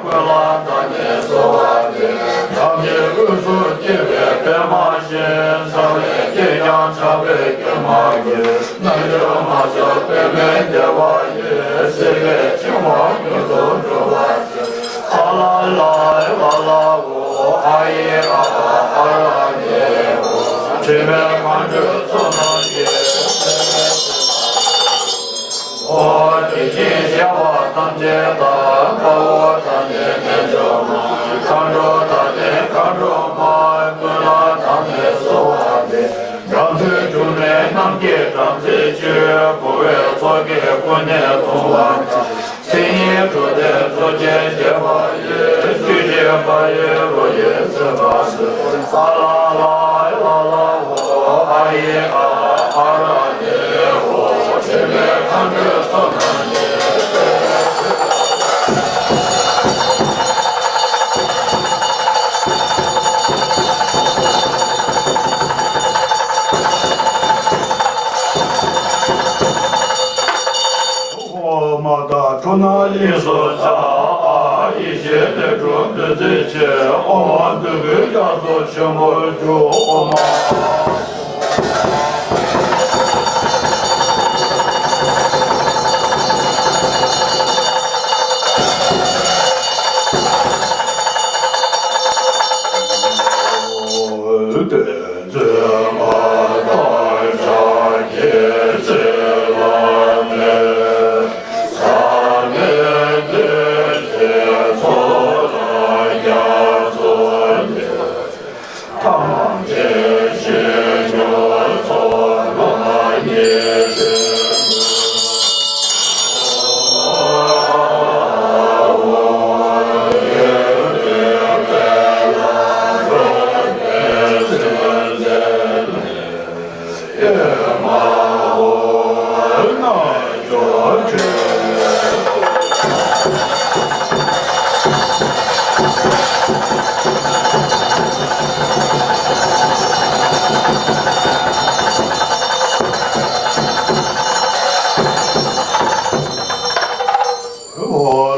ཀུན་ལ་དང་ནི་གསོལ་བ་འདེབས། ཐབས་ཀྱི་དབུས་སུ་སྐྱེས་པའི་པདྨ་བཞིན། ཕྱག་ལེན་བགྱིས་ཀྱང་ཕྱག་འཕེལ་གྱུར་མ་གྱུར། རྣལ་འབྱོར་མ་མཆོག་པདྨའི་བདེ་བ་ཡིས། སྲིད་པའི་འཆིང་བ་མྱུར་དུ་སྒྲོལ་བར་ཤོག་ཨ་ལ་ལ་ཨེ་ལ་ལ་ཨོ། ཨ་ཨི་ཨ་ཨ་ར་ལི་ཨོ། དྲི་མེད་མཁའ་འགྲོའི་ཚོགས་རྣམས་ཀྱིས། ཨོ། དེ་བཞིན་གཤེགས་པ་ཐམས་ཅད་དང་། དཔའ་བོ་དང་ནི་རྣལ་འབྱོར་མ། མཁའ་འགྲོ་དང་ནི་མཁའ་འགྲོ་མ། ཀུན་ལ་དང་ནི་གསོལ་བ་འདེབས། རབ་ཏུ་བྱུང་ནས་རྣམས་ཀྱི་བྲམ་ཟེ་ཁྱོད། འཁོར་བའི་ཚོགས་ཀྱིས་ཀུན་ནས་གདུང་བ་དང་། མཚན་ཉིད་དྲུག་ལྡན་གཙོ་ཆེར་བྱེད་པ་ཡིས། བཅུ་བཞི་པ་ཡི་རོ་ཡིས་ཚིམ་པར་མཛོད། ཨ་ལ་ལ་ཨེ་ལ་ལ་ཨོ། ཨ་ཨི་ཨ་ཨ་ར་ལི་ཨོ། དྲི་མེད་མཁའ་འགྲོའི་ཚོགས་རྣམས་ཀྱིས། ཨོ་མ་དང་ཁྲོ་ན་དབྱིངས་སུ་འཆར། ཡེ་ཤེས་ལས་གྲུབ་བདུད་རྩིའི་ཆུ། ཨོ་མ་བདུད་ཀྱི་རྒྱ་མཚོ་ཆེན་པོར་གྱུར། ཨོ་མ།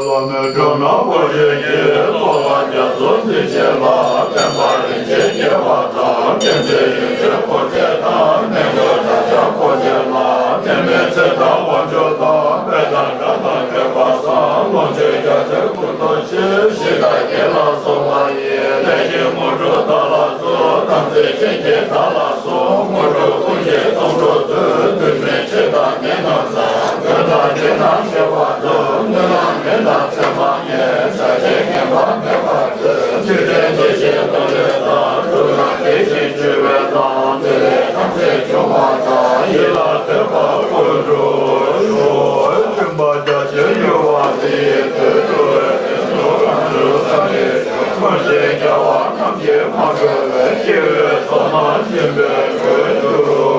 བླ་མེད་སྒྲུབ་རྣམས་སྤོབས་བྱེད་ཀྱི། ཚོགས་ལ་རྒྱ་མཚོ་འཛིན་བྱེད་ལ། བསྟན་པ་རིན་ཆེན་རྒྱས་པ་དང་། མཁྱེན་བརྩེ་ཡོན་མཆོད་འཁོར་བཅས་དང་། གནས་འགོད་དགྲ་བཅོམ་འཁོར་བཅས་ལ། དམ་པའི་ཚེ་དང་དབང་ཕྱུག་དང་། དཔལ་དང་དགྲ་དང་སྤྱོད་པ་བཟང་། ལོངས་སྤྱོད་རྒྱ་མཚོའི་ཀུན་ཏུ་སྤྱོད། གཞི་བདག་བསྐྱེད་ལ་སོགས་པ་ཡི། ལས་ཀྱི་དངོས་གྲུབ་བདག་ལ་སྩོལ། དམ་ཚིག་ཆེན་གྱི་བདག་ལ་སོགས། དངོས་གྲུབ་ཀུན་གྱི་ཚོགས་གཙོ་མཛོད། འདུས་མའི་མཆེད་དང་ནད་རྣམས་སེལ། མགོན་དང་འདྲེ་རྣམས་ཞི་བར་མཛོད། གནོད་རྣམས་མེ་དང་མཚན་མ་ངེས། ཆགས་ཞེན་ངན་པ་མེད་པར་མཛོད། འཇིག་རྟེན་བདེ་ཞིང་སྟོང་ལས་དང་། སྡུག་བསྔལ་ཞི་ཞིང་བྱུང་བའི་དང་། བདེ་ལེགས་ཐམས་ཅད་འབྱུང་བ་དང་། ཡིད་ལ་འདོད་པ་ཀུན་འགྲུབ་ཤོག་སྦྱིན་པ་རྒྱ་ཆེར་ཡོད་པ་འདི་ཡིས། དུད་འགྲོ་བའི་དོན་དུ་རང་གྲོལ་སངས་རྒྱས་ཤོག་ཀུན་ཤེས་རྒྱལ་བ་རྣམས་ཀྱིས་མ་གོས་པའི། སྐྱེ་བོའི་ཚོགས་རྣམས་སྦྱིན་པའི་མགོན་གྱུར་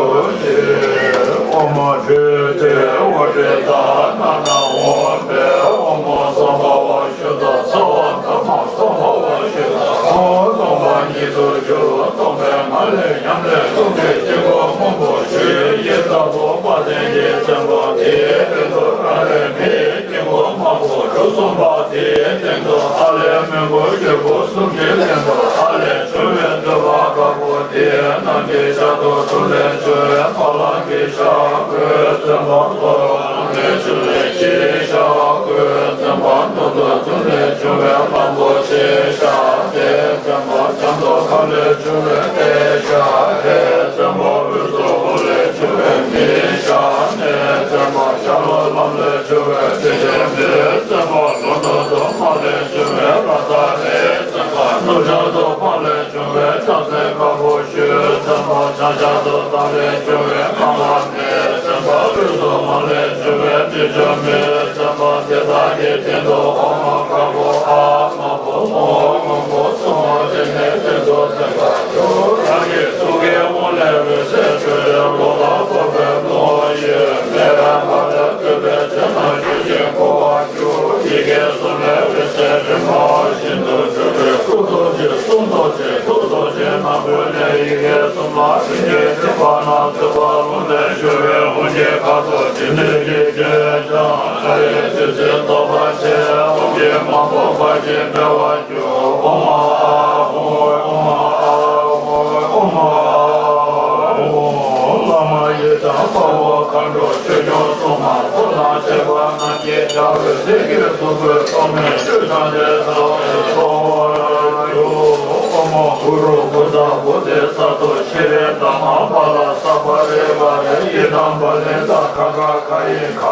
གསུངས་པ་དེའི་སྟེང་དུ་ཨ་ལས་མོན་གྷོ་རྒྱལ་པོ་གསུམ་གྱི་ལྷན་དུ་ཨ་ལས་བྱུང་བའི་འདོད་པ་དཀར་པོ་དེ་རྣམས་ཀྱི་ཞལ་དུ་ཐུགས་ལས་བྱུང་བའི་ཕ་ལམ་གྱི་ཞྭ་གོས་བཙན་པོ་ལྷོ་ལམ་ལས་བྱུང་བའི་ཕྱིའི་ཞྭ་གོས་བཙན་པོ་ནང་དུ་ཐུགས་ལས་བྱུང་བའི་ལམ་པོ་ཆེའི་ཞྭ་དེ་བཙན་པོ་བྱང་དུ་ཁ་ལས་བྱུང་བའི་ལྟའི་ཞྭ་ཧེ་བཙན་པོ་དབུས་སུ་དབུ་ལས་བྱུང་བའི་མིའི་ཞྭ་ནས་བཙན་པོ་ཤར་ལྷོ་ལམ་ལས་བྱུང་བའི་དྲི་ཆབ་མེ་བཙན་པོ་ལྷོ་ནུབ་ཏུ་མ་ལས་བྱུང་བའི་ལ་དྭགས་ལས་བཙན་པོ་ནུབ་བྱང་དུ་མ་ལས་བྱུང་བའི་ལྕགས་བསྲེགས་དཀར་པོ་ཤུལ་བཙན་པོ་བྱང་ཤར་དུ་ཟླ་ལས་བྱུང་བའི་ཁ་ལ་མེ་བཙན་པོ་དབུས་སུ་མ་ལས་བྱུང་བའི་དྲི་ཆབ་མེ་བཙན་པོ་དེ་དག་གི་སྟེང་དུ་འོ་མ་དཀར་པོ་ཨ་མ་བུ་མོ་སྔོན་པོ་སོང་བ་དེ་ནས་དེ་ཚོ་བཙན་པོ་རང་གི་ཐུགས་ཀའི་དབང་ལས་འོད་ཟེར་འཕྲོས་ཏེ་ལོ་ལ་ཕོག་པའི་ཀློང་ཡོད་མེད་པ་ལ་ལྟོས་པའི་ཚེ་ན་ཞུ་ཞིང་འཁོར་བར་གྱུར། ཡི་གེ་གསུམ་ལས་འོད་ཟེར་རིམ་པ་བཞིན་དུ་འཕྲོས་པས་སྐུ་རྡོ་རྗེ་གསུང་རྡོ་རྗེ་ཐུགས་རྡོ་རྗེ་ནག་པོ་ནས་ཡི་གེ་གསུམ་ལ་སེང་གེའི་ཁྲི་པ་ན་ཚོད་པ་ལུང་ལས་ཞུ་བའི་དབང་གི་ཁ་དོག་ཕྲིན་ལས་ཀྱི་རྒྱན་བྱང་ཁ་ཡི་ཚིག་ཚིག་རྟོགས་པ་ཆེ་དབང་གི་མང་པོ་འབར་ཞིང་འབར་བ། ཨོཾ་ཨཱཿཧཱུྃ་ཨོཾ་ཨཱཿཧཱུྃ་ཨོཾ་ཨཱཿཧཱུྃ། བླ་མ་ཡི་དམ་དཔའ་བོ་མཁའ་འགྲོ་ཆོས་སྐྱོང་སྲུང་མ་འཁོར་དང་བཅས་པ་རྣམས་ཀྱིས་བྱ་རུང་ལས་ཀྱི་གཟུགས་པོའི་ཐོག་མའི་ཆོས་དང་ལྡན་ས་ལ་འཚོ་བར་འགྱུར། ཨོཾ་གུ་རུ་བུདྡྷ་བོ་དྷི་སཏྭ་ཤྲི་དྷརྨ་པཱ་ལ་ས་པ་རི་ཝཱ་ར་ཡི་དམ་པཱ་ལི་ཏ་ཁ་ཁ་ཁ་ཡི་ཁ་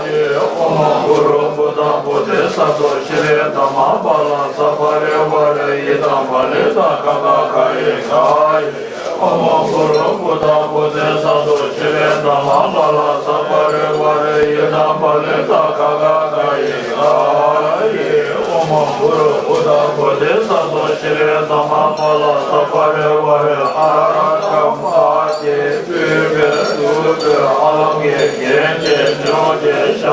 ཡི། ཨོཾ་གུ་རུ་བུདྡྷ་བོ་དྷི་སཏྭ་ཤྲི་དྷརྨ་པཱ་ལ་ས་པ་རི་ཝཱ་ར་ཡི་དམ་པཱ་ལི་ཏ་ཁ་ཁ་ཁ་ཡི་ཁ་ཡི། ཨོཾ་གུ་རུ་བུདྡྷ་བོ་དྷི་སཏྭ་ཤྲི་དྷརྨ་པཱ་ལ་ས་པ་རི་ཝཱ་ར་ཡི་དམ་པཱ་ལི་ཏ་ཁ་ཁ་ཁ་ཡི་ཁ་ཡི། ཨོཾ་གུ་རུ་བུདྡྷ་བོ་དྷི་སཏྭ་ཤྲི་དྷརྨ་པཱ་ལ་ས་པ་རི་ཝཱ་ར་ཨ་ར་ཀ་མ་ཏི་པུཥྤེ་ཏུཏྟེ་ཨ་ལམ་གྱི་རྒྱན་གྱིས་བརྒྱན་ཏེ་བཞག།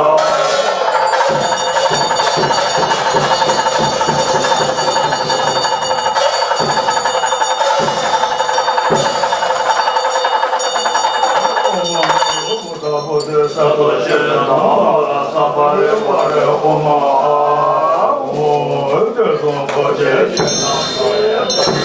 ཨོཾ་གུ་རུ་བུདྡྷ་བོ་དྷི་སཏྭ་ཤྲི་དྷརྨ་པཱ་ལ་ས་པ་རི་ཝཱ་ར་ཨོཾ་ཨཱཿཧཱུྃ་ཨོཾ། དུས་གསུམ་འཁོར་བཅས་ཆོས་རྣམས་སུ་ཡང་དག་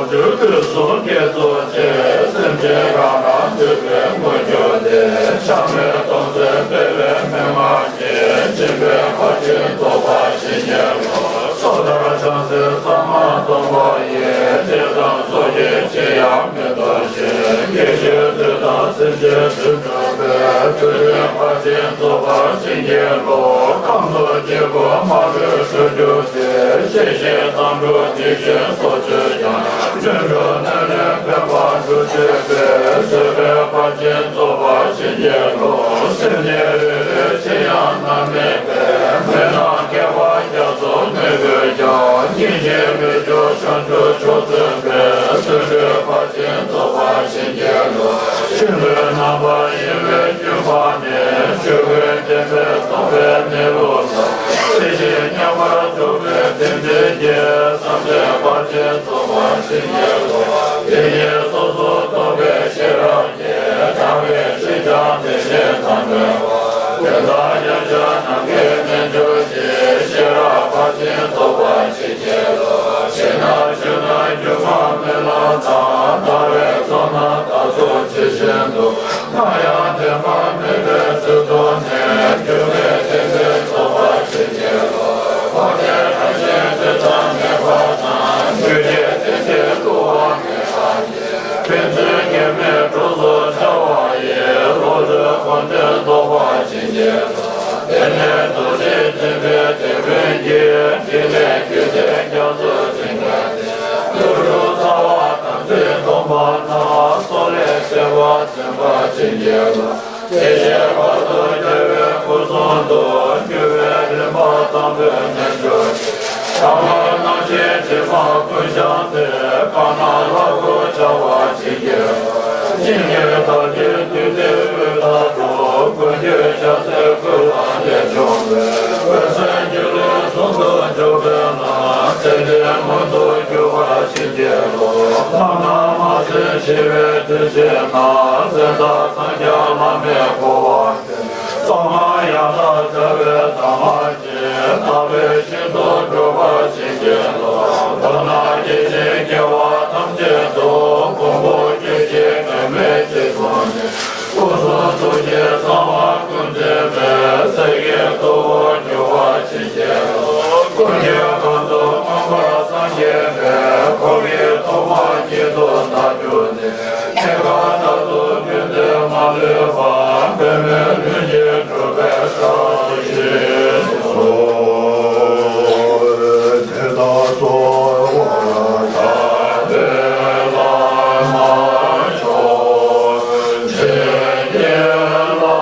པའི་དུས་གསུམ་དགེ་ཚོགས་ཆེ། སེམས་ཅན་རང་རང་འདོད་པའི་མངོན་གྱུར་ཏེ། ཆགས་མེད་སྟོང་གསལ་སྤེལ་བའི་མན་ངག་གིས། སྦྱིན་པའི་ཕར་ཕྱིན་རྫོགས་པ་བྱིན་གྱིས་རློབས། སོ་ཐར་བྱང་སེམས་གཙང་མ་སྟོང་པ་ཡི། བདེ་དང་སོགས་ཀྱི་ཕྱིར་ཡང་མི་ལྟ་ཞིང་། དགེ་བཅུའི་བདུད་དང་སེམས་ཅན་དོན་གྲུབ་པའི། ཚུལ་ཁྲིམས་ཕར་ཕྱིན་རྫོགས་པ་བྱིན་གྱིས་རློབས། གང་དུ་སྐྱེ་དགུའི་མ་ལུས་འགྲུབ་གྱུར་ཏེ། གཤེ་གཤེ་མཚང་འབྲུ་དེ་བཞིན་སོ་བཅོས་ཀྱང་། ལྷུན་གྲུབ་སྣོད་ལེན་ཕན་པ་འགྲུབ་བྱེད་པའི། བཟོད་པའི་ཕར་ཕྱིན་རྫོགས་པ་བྱིན་གྱིས་རློབས། སེམས་ཅན་རེ་རེའི་ཕྱིར་ཡང་མནར་མེད་པའི། མི་སྣང་བསྐལ་པ་རྒྱ་མཚོ་མི་རྒོད་ཀྱང་། སྙིང་རྗེ་མི་སྐྱོ་བྱང་ཆུབ་མཆོག་སྟོན་པའི། བརྩོན་འགྲུས་ཕར་ཕྱིན་རྫོགས་པ་བྱིན་གྱིས་རློབས། ཆོས་ལུས་རྣམ་པར་གཡེང་བའི་སྐྱོན་སྤངས་ནས། ཆོས་ཀུན་བདེན་པས་རྟོགས་པའི་གནས་ལུགས་ལ། སྲིད་ཞིའི་མཉམ་པར་རྫོགས་པའི་བདེན་འཛིན་གྱིས། བསམ་གཏན་ཕར་ཕྱིན་རྫོགས་པ་བྱིན་གྱིས་རློབས། དེ་ཉིད་སོ་སོར་རྟོགས་པའི་ཤེས་རབ་ཀྱིས། དག་པའི་ཕྱིར་ཀྱང་དེ་བཞིན་དང་འདྲ་བ། དོན་དམ་མཉམ་གཞག་ནམ་མཁའི་རྣལ་འབྱོར་གྱི། ཤེས་རབ་ཕར་ཕྱིན་རྫོགས་པ་བྱིན་གྱིས་རློབས། ཤེས་ན་ཆོས་རྣམས་སྒྱུ་མ་མེད་ལམ་དང་། ལྟ་བའི་ཚོགས་རྣམས་དག་ཚོགས་ཇི་བཞིན་དུ། སྣང་ཡང་དེ་མ་དམིགས་པའི་ཚུལ་རྟོགས་ནས། སྒྱུ་མའི་རྟེན་འབྲེལ་རྫོགས་པར་བྱིན་གྱིས་རློབས། འཕགས་པའི་བཀའ་བཞིན་ཇི་ལྟར་གནས་པ་དང་། ཆོས་ཀྱི་རྟེན་འབྲེལ་བསླུ་བ་མེད་པ་ཡི། ཕན་ཚུན་ཉེས་དམིགས་གྲོགས་སུ་འཆར་བ་ཡི། བློ་གྲོས་གོམས་འདྲིས་རྫོགས་པར་བྱིན་གྱིས་རློབས། དེ་ནས་རྡོ་རྗེ་འཛིན་པའི་དེད་དཔོན་གྱིས། ཕྲིན་ལས་རྒྱུད་སྡེ་རྒྱ་མཚོའི་ཚོན་ཁ་སྟེ། ཀླུ་སྒྲུབ་རྩ་བ་དམ་ཚིག་སྟོང་པ་རྣམས། སྲོག་ལས་ཐར་བར་བརྩོན་པར་བྱིན་གྱིས་རློབས། དེ་བཞིན་བར་དུ་རྒྱལ་བའི་སྐུ་གསུང་ ཐམས་ཅད་ཀྱི་སངས་རྒྱས་ཀྱི་ལྷ་སྐུ་བཞེངས་ཏེ། གང་ན་ལྷ་སྐུ་འཆར་བ་ཅིག་གིས། སྙིང་གི་བདག་ཉིད་དུས་མཐའི་དབུས་དག་ཏུ། ཀུན་གྱི་ཞབས་སེན་བཀོད་པ་ལས་བྱུང་བའི། འོད་ཟེར་སྒྱུ་ལུས་ཟུང་དུ་འཇུག་པས་ན། ཚེ་འདིའི་མུན་དུ་སྐྱོ་བ་ཕྱིན་ཅི་ལོ། ལྷ་ན་མ་ཟིན་ཤི་བའི་དུས་ཟིན་ན། ཟན་དང་ཚངས་རྒྱས་བླ་མས་བསྐོར་བ། གསང་སྔགས་ཡང་དག་བྱ་བའི་དམ་ལ་བཅས། རྟག་པའི་ཞིང་དུ་འགྲོ་བ་ཕྱིན་ཅི་ལོ། མདོར་ན་སྐྱེ་ཞིང་སྐྱེ་བ་ཐམས་ཅད་དུ། ཕུང་པོ་སྐྱེ་མཆེད་ངེས་མེད་ཅེས་གསུངས་ནས། སྐུ་གསུང་ཐུགས་ཀྱི་གསང་བ་ཀུན་འཛིན་པའི། སེང་གེའི་ཐོག་གུ་གྱུར་པ་ཕྱིན་ཅི་ལོ། ཀུན་གྱི་གང་ཟག་མངོན་པར་སངས་རྒྱས་པའི། འཁོར་གྱི་ཐོག་མ་དཀྱིལ་དུ་ཐལ་གྱུར་ནས། སྐྱེ་རྒ་ན་འཆི་རྒྱུན་དུ་མ་ལུས་པ། འབད་མེད་ལྷུན་གྱིས་གྲུབ་པའི་སར་གཤེགས་སོ། དེ་དག་གསོལ་བ་བཏབ་པས་བླ་མ་མཆོག་བྱིན་གྱིས་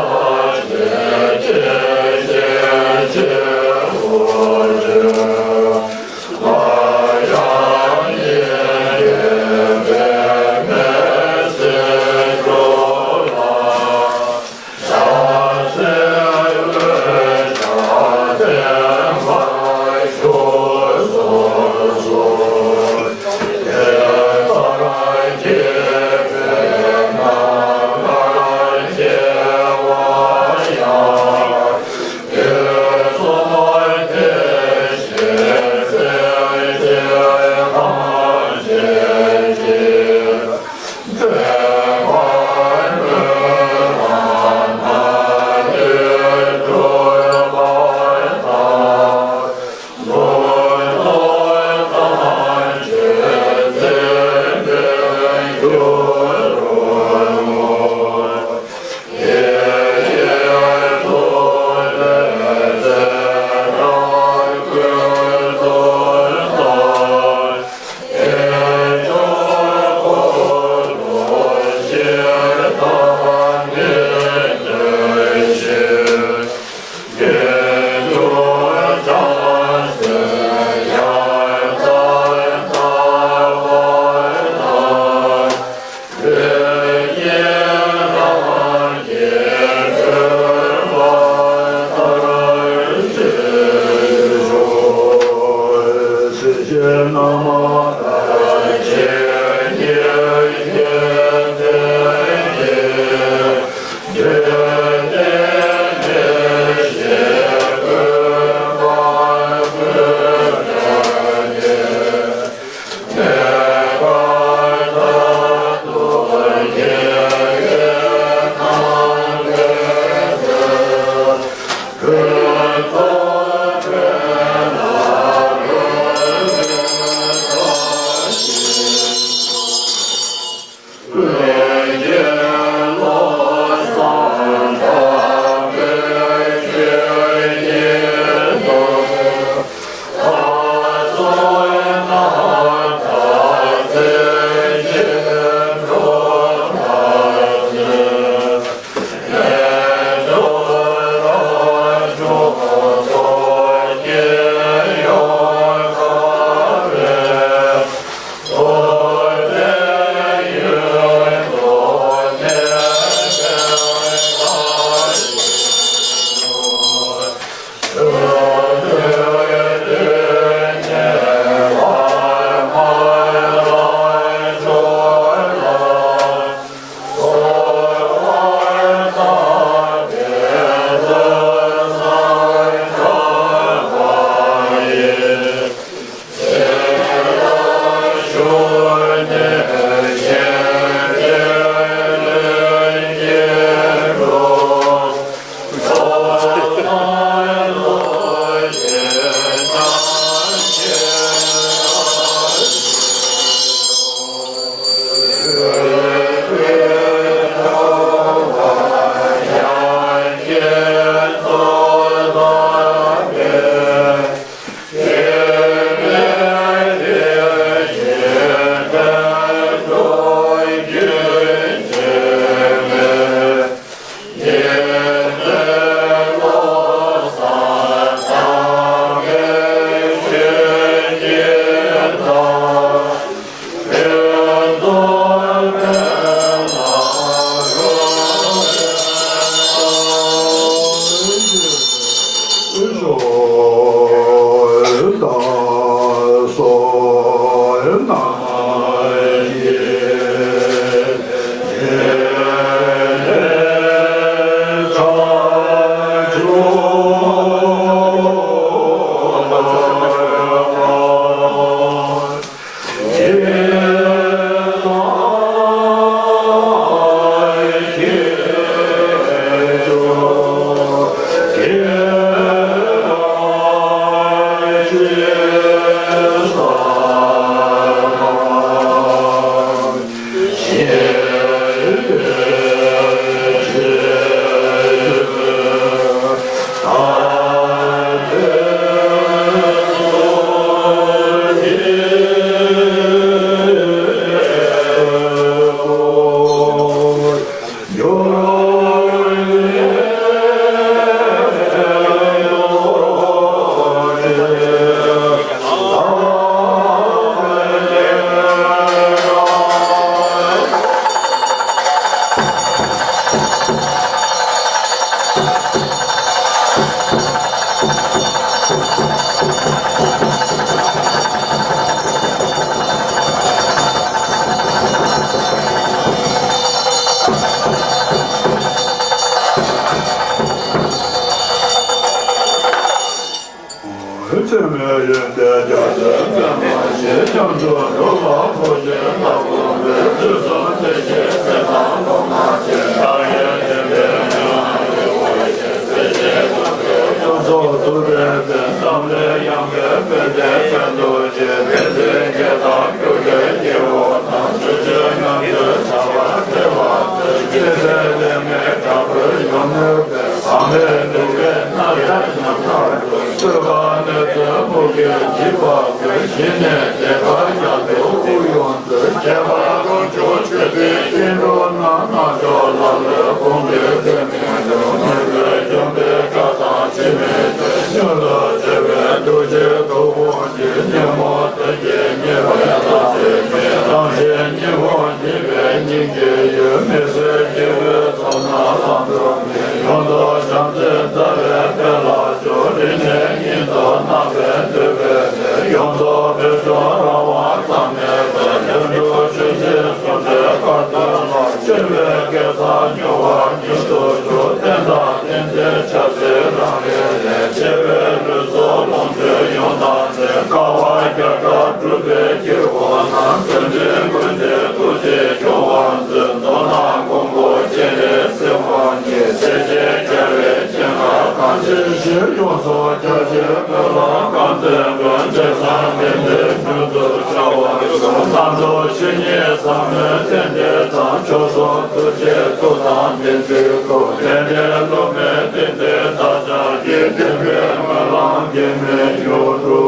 སྟོན་མོའི་ཡོན་ཏན་རྒྱ་མཚོའི་པདྨ་བཞིན། སྐྱབས་འགྲོ་འགྲོ་ལ་བོད་ཀྱི་ལྷ་དགོངས་པའི། དུས་གསུམ་བདེ་གཤེགས་སྲས་དང་སློབ་མ་ཆེ། ཕྱག་གཡས་བསྟན་པའི་མི་ལ་རིན་པོ་ཆེ། སྲས་བཅས་དཀོན་མཆོག་སྐྱོབ་ཚོགས་ཐུབ་པའི་མཚན། འཛམ་གླིང་དབྱངས་དཀར་དཔལ་ལྡན་དཔལ་རྡོ་རྗེ། བསྟན་འཛིན་རྒྱལ་དང་སྐྱོབ་མགོན་སྐྱེ་བོ་དང་། སྲིད་པའི་ངང་ཚུལ་ཁྱབ་པ་ཐེག་པ་ཆེ། སྐྱེད་ཚལ་ལས་མེད་དྲག་པོའི་ཡུམ་ནུས་པས། དམ་པའི་འདུ་བའི་སྣ་ལས་ཉམ་ཐག་ཏུ། གསོད་པ་ནི་བཙུན་མོ་གིས་འཇིགས་པ་ཀུན། ཞི་ནས་བདེ་བ་རྒྱ་མཚོའི་དབུགས་དབྱུང་མཛོད། ཁྱད་པར་དཀོན་མཆོག་མཆོད་འབུལ་ཕྱིན་དྲུག་ན། རྣལ་འབྱོར་ལ་ལུས་ཕུང་གི་ཚེ་མི་འབྱུང་། ཉེར་སྦས་འཇོམས་པའི་དགྲ་དང་འཆི་མེད་མཚོན། གཉུག་མ་བྱེ་བའི་རྡོ་རྗེའི་ཐུགས་དགོངས་ཀྱིས། ཉོན་མོངས་དོན་བྱེད་ཉེས་པའི་ལམ་ཆེན་མེད། རང་གཞན་གཉིས་ཕུང་འཇིག་པའི་སྙིང་རྗེའི་ཡུལ། མི་བཟོད་སྐྱེ་བོའི་ཚོགས་རྣམས་ལམ་དུ་མིད། ཡོངས་རྫོགས་བྱམས་བརྩེའི་ཟླ་བའི་དཔལ་ལ་སྤྱོད། རིང་ནས་ཉིད་དུ་རྣམ་པར་འདུད་པའི་ཚེ། ཡོངས་རྫོགས་བོད་ལྗོངས་རང་དབང་ཙམ་མེད་པར། དོན་གྲུབ་ཆོས་སྲིད་ཟུང་འབྲེལ་དཀའ་ཐུབ་ལ། སྤྱོད་པའི་དགེ་རྩ་མྱུར་བ་ཉིད་དུ་གྱུར། བསྟན་དང་བསྟན་འཛིན་ཆབ་སྲིད་རང་རེ་ལས། གཅེས་པའི་ལུས་སྲོག་ལོངས་སྤྱོད་ཡོངས་བཏང་སྟེ། དཀའ་བ་བརྒྱ་ཕྲག་སྒྲུབ་པའི་དཀྱིལ་འཁོར་ན། དོན་འདི་ཀུན་བྱེད་ཐུགས་རྗེ་སྐྱོང་བར་མཛོད། མདོར་ན་མགོན་པོ་སྤྱན་རས་གཟིགས་དབང་ཉིད། སྲས་བཅས་རྒྱལ་བའི་སྤྱན་སྔར་གང་ཆེ་ཞིང་། ཡོངས་སུ་རྒྱ་ཆེའི་སྨོན་ལམ་གང་མཛད་ཀུན། དེང་སང་དེང་འདིར་མྱུར་དུ་བྱ་བར་ཤོག། ལམ་གྲོགས་ཆོས་ཉིད་ཟབ་མོའི་རྟེན་འབྲེལ་དང་། མཆོག་ཟུང་ཐུགས་རྗེའི་མཐུ་དང་བདེན་ཚིག་སྒོ། དེ་འདྲའི་སློབ་མའི་རྟེན་འབྲེལ་བདག་ཅག་གི། བསྟན་པའི་སྨོན་ལམ་གེགས་མེད་མྱུར་དུ་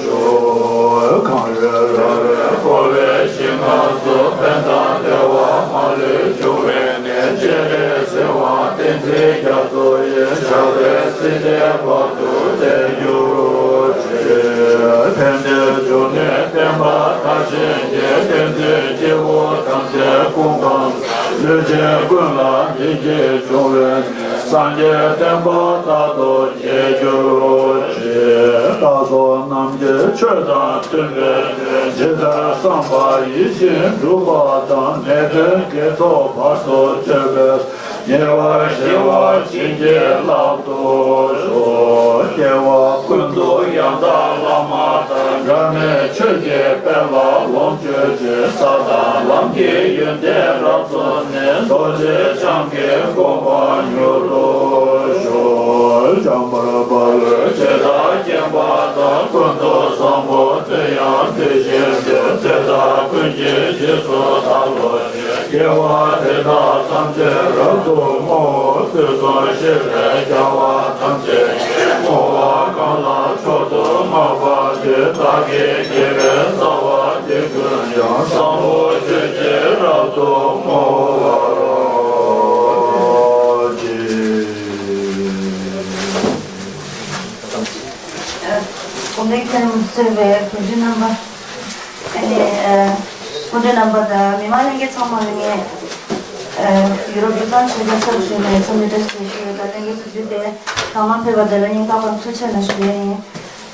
ཤོག། གངས་རིའི་ར་བས་བསྐོར་བའི་ཞིང་ཁམས་སུ། ཕན་དང་བདེ་བ་མ་ལུས་འབྱུང་བའི་གནས། སྤྱན་རས་གཟིགས་དབང་བསྟན་འཛིན་རྒྱ་མཚོ་ཡི། ཞབས་པད་སྲིད་མཐའི་བར་དུ་བརྟན་གྱུར་ཅིག། ཕན་བདེའི་འབྱུང་གནས་བསྟན་པ་དར་ཞིང་རྒྱས། བསྟན་འཛིན་སྐྱེས་བུ་ཐམས་ཅད་སྐུ་ཁམས་བཟང་། ལུས་ཅན་ཀུན་ལ་བདེ་སྐྱིད་འབྱུང་བའི། སངས་རྒྱས་བསྟན་པ་རྟག་ཏུ་རྒྱས་གྱུར་ཅིག། བདག་སོགས་རྣམས་ཀྱི་ཆོས་དང་མཐུན་པའི་དོན། ཇི་ལྟར་བསམ་པ་ཡིད་བཞིན་འགྲུབ་པ་དང་། ནད་གདོན་བགེགས་ཚོགས་བར་དུ་གཅོད་པའི། ཉེ་བར་ཞི་བ་བྱིན་གྱིས་བརླབ་ཏུ་གསོལ། སྐྱེ་བ་ཀུན་ཏུ་ཡང་དག་བླ་མ་དང་། འབྲལ་མེད་ཆོས་ཀྱི་དཔལ་ལ་ལོངས་སྤྱོད་ཅིང་། ས་དང་ལམ་གྱི་ཡོན་ཏན་རབ་རྫོགས་ནས། རྡོ་རྗེ་འཆང་གི་གོ་འཕང་མྱུར་དུ་ཤོག། འཇམ་དཔལ་དཔའ་བོས་ཇི་ལྟར་མཁྱེན་པ་དང་། ཀུན་ཏུ་བཟང་པོ་དེ་ཡང་དེ་བཞིན་ཏེ། དེ་དག་ཀུན་གྱི་རྗེས་སུ་བདག་སློབ་ཅིང་། དགེ་བ་འདི་དག་ཐམས་ཅད་རབ་ཏུ་བསྔོ། དུས་གསུམ་གཤེགས་པའི་རྒྱལ་བ་ཐམས་ཅད་ཀྱིས། བསྔོ་བ་གང་ལ་མཆོག་ཏུ་བསྔགས་པ་དེ། བདག་གིས་དགེ་བའི་རྩ་བ་འདི་ཀུན་ཀྱང་། བཟང་པོ་སྤྱོད་ཕྱིར་རབ་ཏུ་བསྔོ་བར་བགྱི། གོང་ལྡན་མཁན་གཙོས་པའི་གོ་སྒྲིག་རྣམ་པ། ཨ་ནི། ཨ། སྐུ་མགྲོན་རྣམ་པ་དང་མི་མང་ལྷན་རྒྱས་ཚང་མ་ལ་ངས། ཨ། ཡུ་རོབ་ཡུལ་ཚང་ཆོས་རྒྱལ་ཚོགས་ཞུས་ནས་འཚམས་འདྲི་བཀྲ་ཤིས་བདེ་ལེགས་ཞུ་ཡོད། ད་ལྟ་ངའི་གོ་སྒྲིག་དེ་གང་མང་ཕེབས་པ་དེ་ལ་སྙིང་ཐག་པ་ཐུགས་རྗེ་ཆེ་ཞུ་ཡས་ཡིན།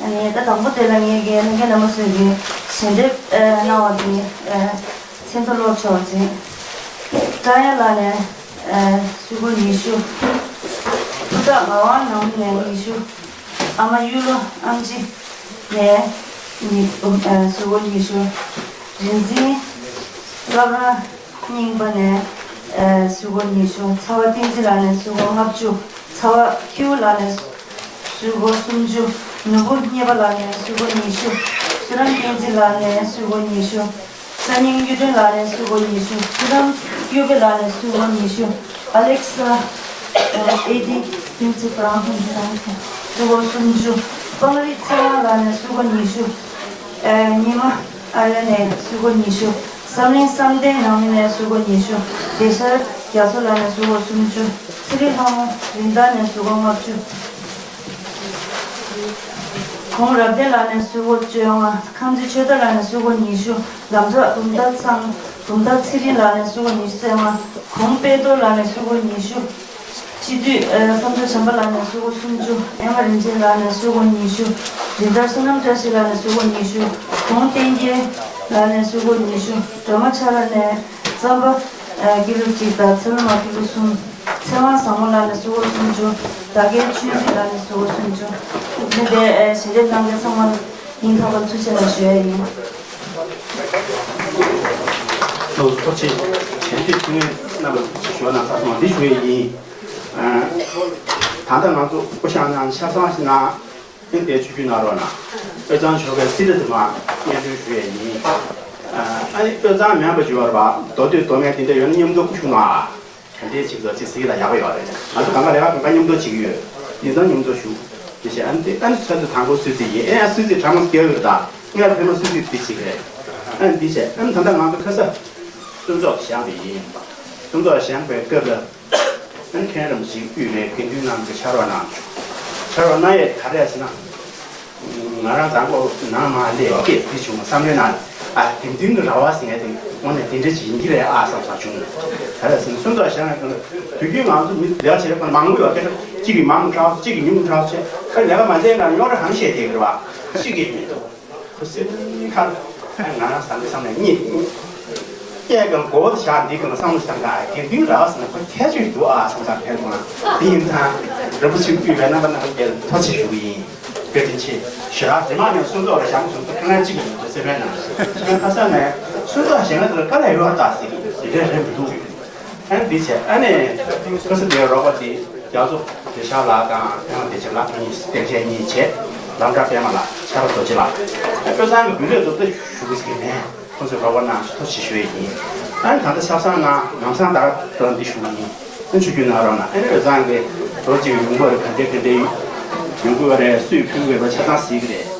ཨ་ནི་ད་དང་པོ་དེ་ལ་ངས་ཀྱི་ལྷན་རྒྱས་རྣམ་པ་ཚོས་ཀྱི་ཞལ་འདེབས་གནང་བ་དེ། ཨ། མཚན་ཐོ་ཀློག་ཆོག་ཅིང་། བཀྲ་ཡང་ལགས་ནས། ཨ། གསོལ་སྒོ་ཉི་ཤུ། ཕུ་ཐག་ངག་དབང་ནང་ནས་ཉི་ཤུ། ཨ་མ་གཡུ་ལོ་ཨམ་ཆི་ནས་ཉི། ཨ། གསོལ་སྒོ་ཉི་ཤུ། རིག་འཛིན་བླ་བྲང་རྙིང་པ་ནས། ཨ། གསོལ་སྒོ་ཉི་ཤུ། ཚ་བ་བསྟན་འཛིན་ལགས་ནས་གསོལ་སྒོ་ལྔ་བཅུ། ཚ་བ་ཁྱེའུ་ལགས་ནས་གསོལ་སྒོ་སུམ་ཅུ། ནོར་བུ་མཉེས་པ་ལགས་ནས་གསོལ་སྒོ་ཉི་ཤུ། བསོད་ནམས་བསྟན་འཛིན་ལགས་ནས་གསོལ་སྒོ་ཉི་ཤུ། གསར་རྙིང་གཡུ་སྒྲོན་ལགས་ནས་གསོལ་སྒོ་ཉི་ཤུ། ཚེ་རིང་གཡུ་པེ་ལགས་ནས་གསོལ་སྒོ་ཉི་ཤུ། ཨ་ལེག་ས། ཨེ་ཌི་ཊི་ཕིན་ཚི་ཕ་རང་ཧུན་ཧི་རང་ཧི། གསོལ་སྒོ་སུམ་ཅུ། སྤང་རི་ཚེ་དབང་ལགས་ནས་གསོལ་སྒོ་ཉི་ཤུ། ཨེ། ཉི་མ་ཨ་ལེ་ནས་གསོལ་སྒོ་ཉི་ཤུ། བསམ་གླིང་བསམ་གཏན་ནང་མི་ནས་གསོལ་སྒོ་ཉི་ཤུ། བདེ་ཤར་རྒྱ་མཚོ་ལགས་ནས་གསོལ་སྒོ་སུམ་ཅུ། ཚེ་རིང་ལྷ་མོ་རིན་ཐང་ནས་གསོལ་སྒོ་ལྔ་བཅུ། གུང་རབ་བརྟན་ལགས་ནས་གསོལ་སྒོ་བཅོ་ལྔ། ཁམས་ཚན་ཆོས་དར་ལགས་ནས་གསོལ་སྒོ་ཉི་ཤུ། ལམ་བྲག་བུམ་ཐང་ཚང་། བུམ་ཐང་ཚེ་རིང་ལགས་ནས་གསོལ་སྒོ་ཉི་ཤུ་རྩ་ལྔ། གུང་དཔལ་རྡོར་ལགས་ནས་གསོལ་སྒོ་ཉི་ཤུ། སྤྱི་འཐུས་ཨ་བསམ་གྲུབ་བྱམས་པ་ལགས་ནས་གསོལ་སྒོ་སུམ་ཅུ། ཨེ་མ་རིན་ཆེན་ལགས་ནས་གསོལ་སྒོ་ཉི་ཤུ། རིན་ཐར་བསོད་ནམས་བཀྲ་ཤིས་ལགས་ནས་གསོལ་སྒོ་ཉི་ཤུ། གུང་བསྟན་རྒྱལ་ལགས་ནས་གསོལ་སྒོ་ཉི་ཤུ། སྒྲོལ་མ་ཆ་ལགས་ནས་རྩམ་པ་ཨ་ཀི་ལོ་གཅིག་དང་ཚ་ལུ་མ་ཀི་ལོ་གསུམ། ཚེ་དབང་བཟང་མོ་ལགས་ལ་གསོལ་བ་གསུམ་བྱོན། རྡ་རྒན་ཆོས་སྐྱིད་ལགས་ལ་གསོལ་བ་གསུམ་བྱོན། དེ་འདྲའི་ཞལ་འདེབས་གནང་མཁན་ཚང་མ་ལ་སྙིང་ཐག་པ་ཐུགས་རྗེ་ཆེ་ལ་ཞུ་ཡ་ཡིན། ཐུགས་རྗེ་ཆེ། ཞལ་འདེབས་ཐུགས་ངན་རྣམ་པ་ཞུ་བ་ན་ས་སོང་འདི་ཞུ་ཡ་ཡིན། ད་ལྟ་ང་ཚོ་སྐུ་ཞབས་ནང་ཆ་ཚང་ཞིག་ན། ཨེ་དེ་ཆུ་རྒྱུན་ནང་རོགས་ན། དབུས་གཙང་ཆོལ་ཁའི་སྲིད་ལ་དུ་མ་སྙན་སྒྲོན་ཞུ་ཡས་ཡིན། ཨ་ནི་དབུས་གཙང་མེད་པ་བརྗོད་པ་རེད་པ། མདོ་སྟོད་མདོ་སྨད་དེ་འདྲ་ཡོད་ན་མཉམ་དུ་ཞུ་ན། ག་འདྲས་ཅིག་ལ་ཅིག་ཟིག་ལ་ཡག་པོ་ཡོད་རེད། ང་ཚོ་གང་ག་ལས་ཀ་གང་ག་མཉམ་དུ་བྱེད་ཀྱི་ཡོད། དེང་སང་མཉམ་དུ་ཞུ། དེ་བྱས་ཨ་ནི་དེ་ཨ་ནི་ཚོད་དུ་དང་པོ་སུད་སི་ཡིན། ཨེ་ཨ་སུད་སི་གྲངས་མང་རྒྱག་ཡོད་རེད་ད། སྔར་ཕེབས་ན་སུད་སི་དེ་ཅིག་རེད། ཨ་ནི་དེ་བྱས་ཨ་ནི་ད་ལྟ་ང་ཚོ་ཁ་ས་སུན་ཚོགས་བཞེངས་པ་ཡིན་པ། སུན་ཚོགས་བཞེངས་པའི་སྐབས་ལ། ཨ་ནི་མཁན་རིན་པོ་ཆེའི་དབུས་པའི་དགེ་འདུན་རྣམས་ཀྱིས་ཕྱག་རོགས་གནང་བྱུང་། ཕྱག་རོགས་གནང་ཡས་ག་རེ་ཟེར་ན། ང་རང་དང་པོ་ནང་མ་སླེབས་སྐད་དེ་བྱུང་བསམ་བློའི་ནང་ཨ་དགེ་འདུན་གྱི་ར་བ་ཟེར་མཁན་དེ་དངོས་གནས་དེ་འདྲ་ཅིག་ཡིན་གྱི་རེད་ཨ་བསམ་བསམ་བྱུང་། ག་རེ་ཟེར་ན་སུན་ཚོགས་བཞེངས་ཡས་དུས་རྒྱུན་ང་ཚོ་མི་ལས་ཀ་བྱེད་མཁན་མང་པོ་ཡོད་སྐད་ཆ་གཅིག་གིས་མང་དྲགས་གཅིག་གིས་ཉུང་དྲགས་བྱས་ཁ་ལས་ཀ་མ་བྱས་ན་རྙོག་དྲ་གང་བཤད་བསྡད་ཀྱི་རེད་བ། གཅིག་གིས་མི་འདུག་ཁོ་སེམས་ཁར་ང་རང་བསམ་གི་བསམ་ནས་གཉིད་གཉིད་ཀྱང་མགོ་བོ་བཞག་འདི་གང་བསམ་བློ་བཏང་ག་དགེ་འདུན་ར་བ་ཟེར་ན་ཁོ་ཁྱད་ཆོས་འདུག་ཨ་བསམ་ས་ཕེབས་སོང་ང་། དེ་ཡིན་ཙང་རིན་པོ་ཆེ་དབུས་པའི་རྣམ་པ་སྣ་ཚོགས་ཀྱི་ཐུགས་རྗེ་ཆེ་ཞུ་གི་ཡིན། བཀའ་དྲིན་ཆེ་ཞུ་ར་རྗེས་མ་ནས་སུན་ཚོགས་ལ་བཞག་སོང་ཁ་ང་གཅིག་གི་མི་འདུག་སེ་བའི་ནང་སེ་བའི་ཁ་ས་ནས་སུན་ཚོགས་བཞེངས་ན་དེ་ལ་དཀའ་ལས་ཡོད་ད་ཟེར་གི་དེ་འདྲ་རེད་མི་འདུག་ཨ་ནི་འདི་བྱས་ཨ་ནི་ཁོ་ཚོ་དེའི་རོགས་པ་དེ་རྒྱ་མཚོ་བདེ་ཆེན་ལགས་དང་ཨ་མ་བདེ་ཆེན་ལགས་གཉིས་བདེ་ཆེན་གཉིས་བྱས་ལམ་བཀྲ་པད་མ་ལགས་ཕྱྭ་ར་རྡོ་རྗེ་ལགས་ཨ་དཔེ་བཟང་གི་འབུལ་ལེགས་སློབ་གྲྭ་ཞུ་གི་ཟེར་ནས་ཁོ་ཚོས་རོགས་པ་གནང་ཐུགས་རྗེ་ཆེ་ཞུ་ཡས་ཡིན། ཨ་ནི་ད་ལྟ་ཆབ་གསང་ནང་ལམ་སང་ད་ག་ད་འདི་ཞུ་གི་ཡིན། ཨ་ཆུ་རྒྱུན་ནང་རོགས་ན་ཨ་ནི་དཔེ་བཟང་གི་ལོ་གཅིག་ཡོང་གི་རེད། ག་འདྲས་ག་འདྲས་ཡོང་གི་རེད། སུས་ཕུལ་གི་རེད་པ་ཆ་ཚང་གཟིགས་གི་རེད།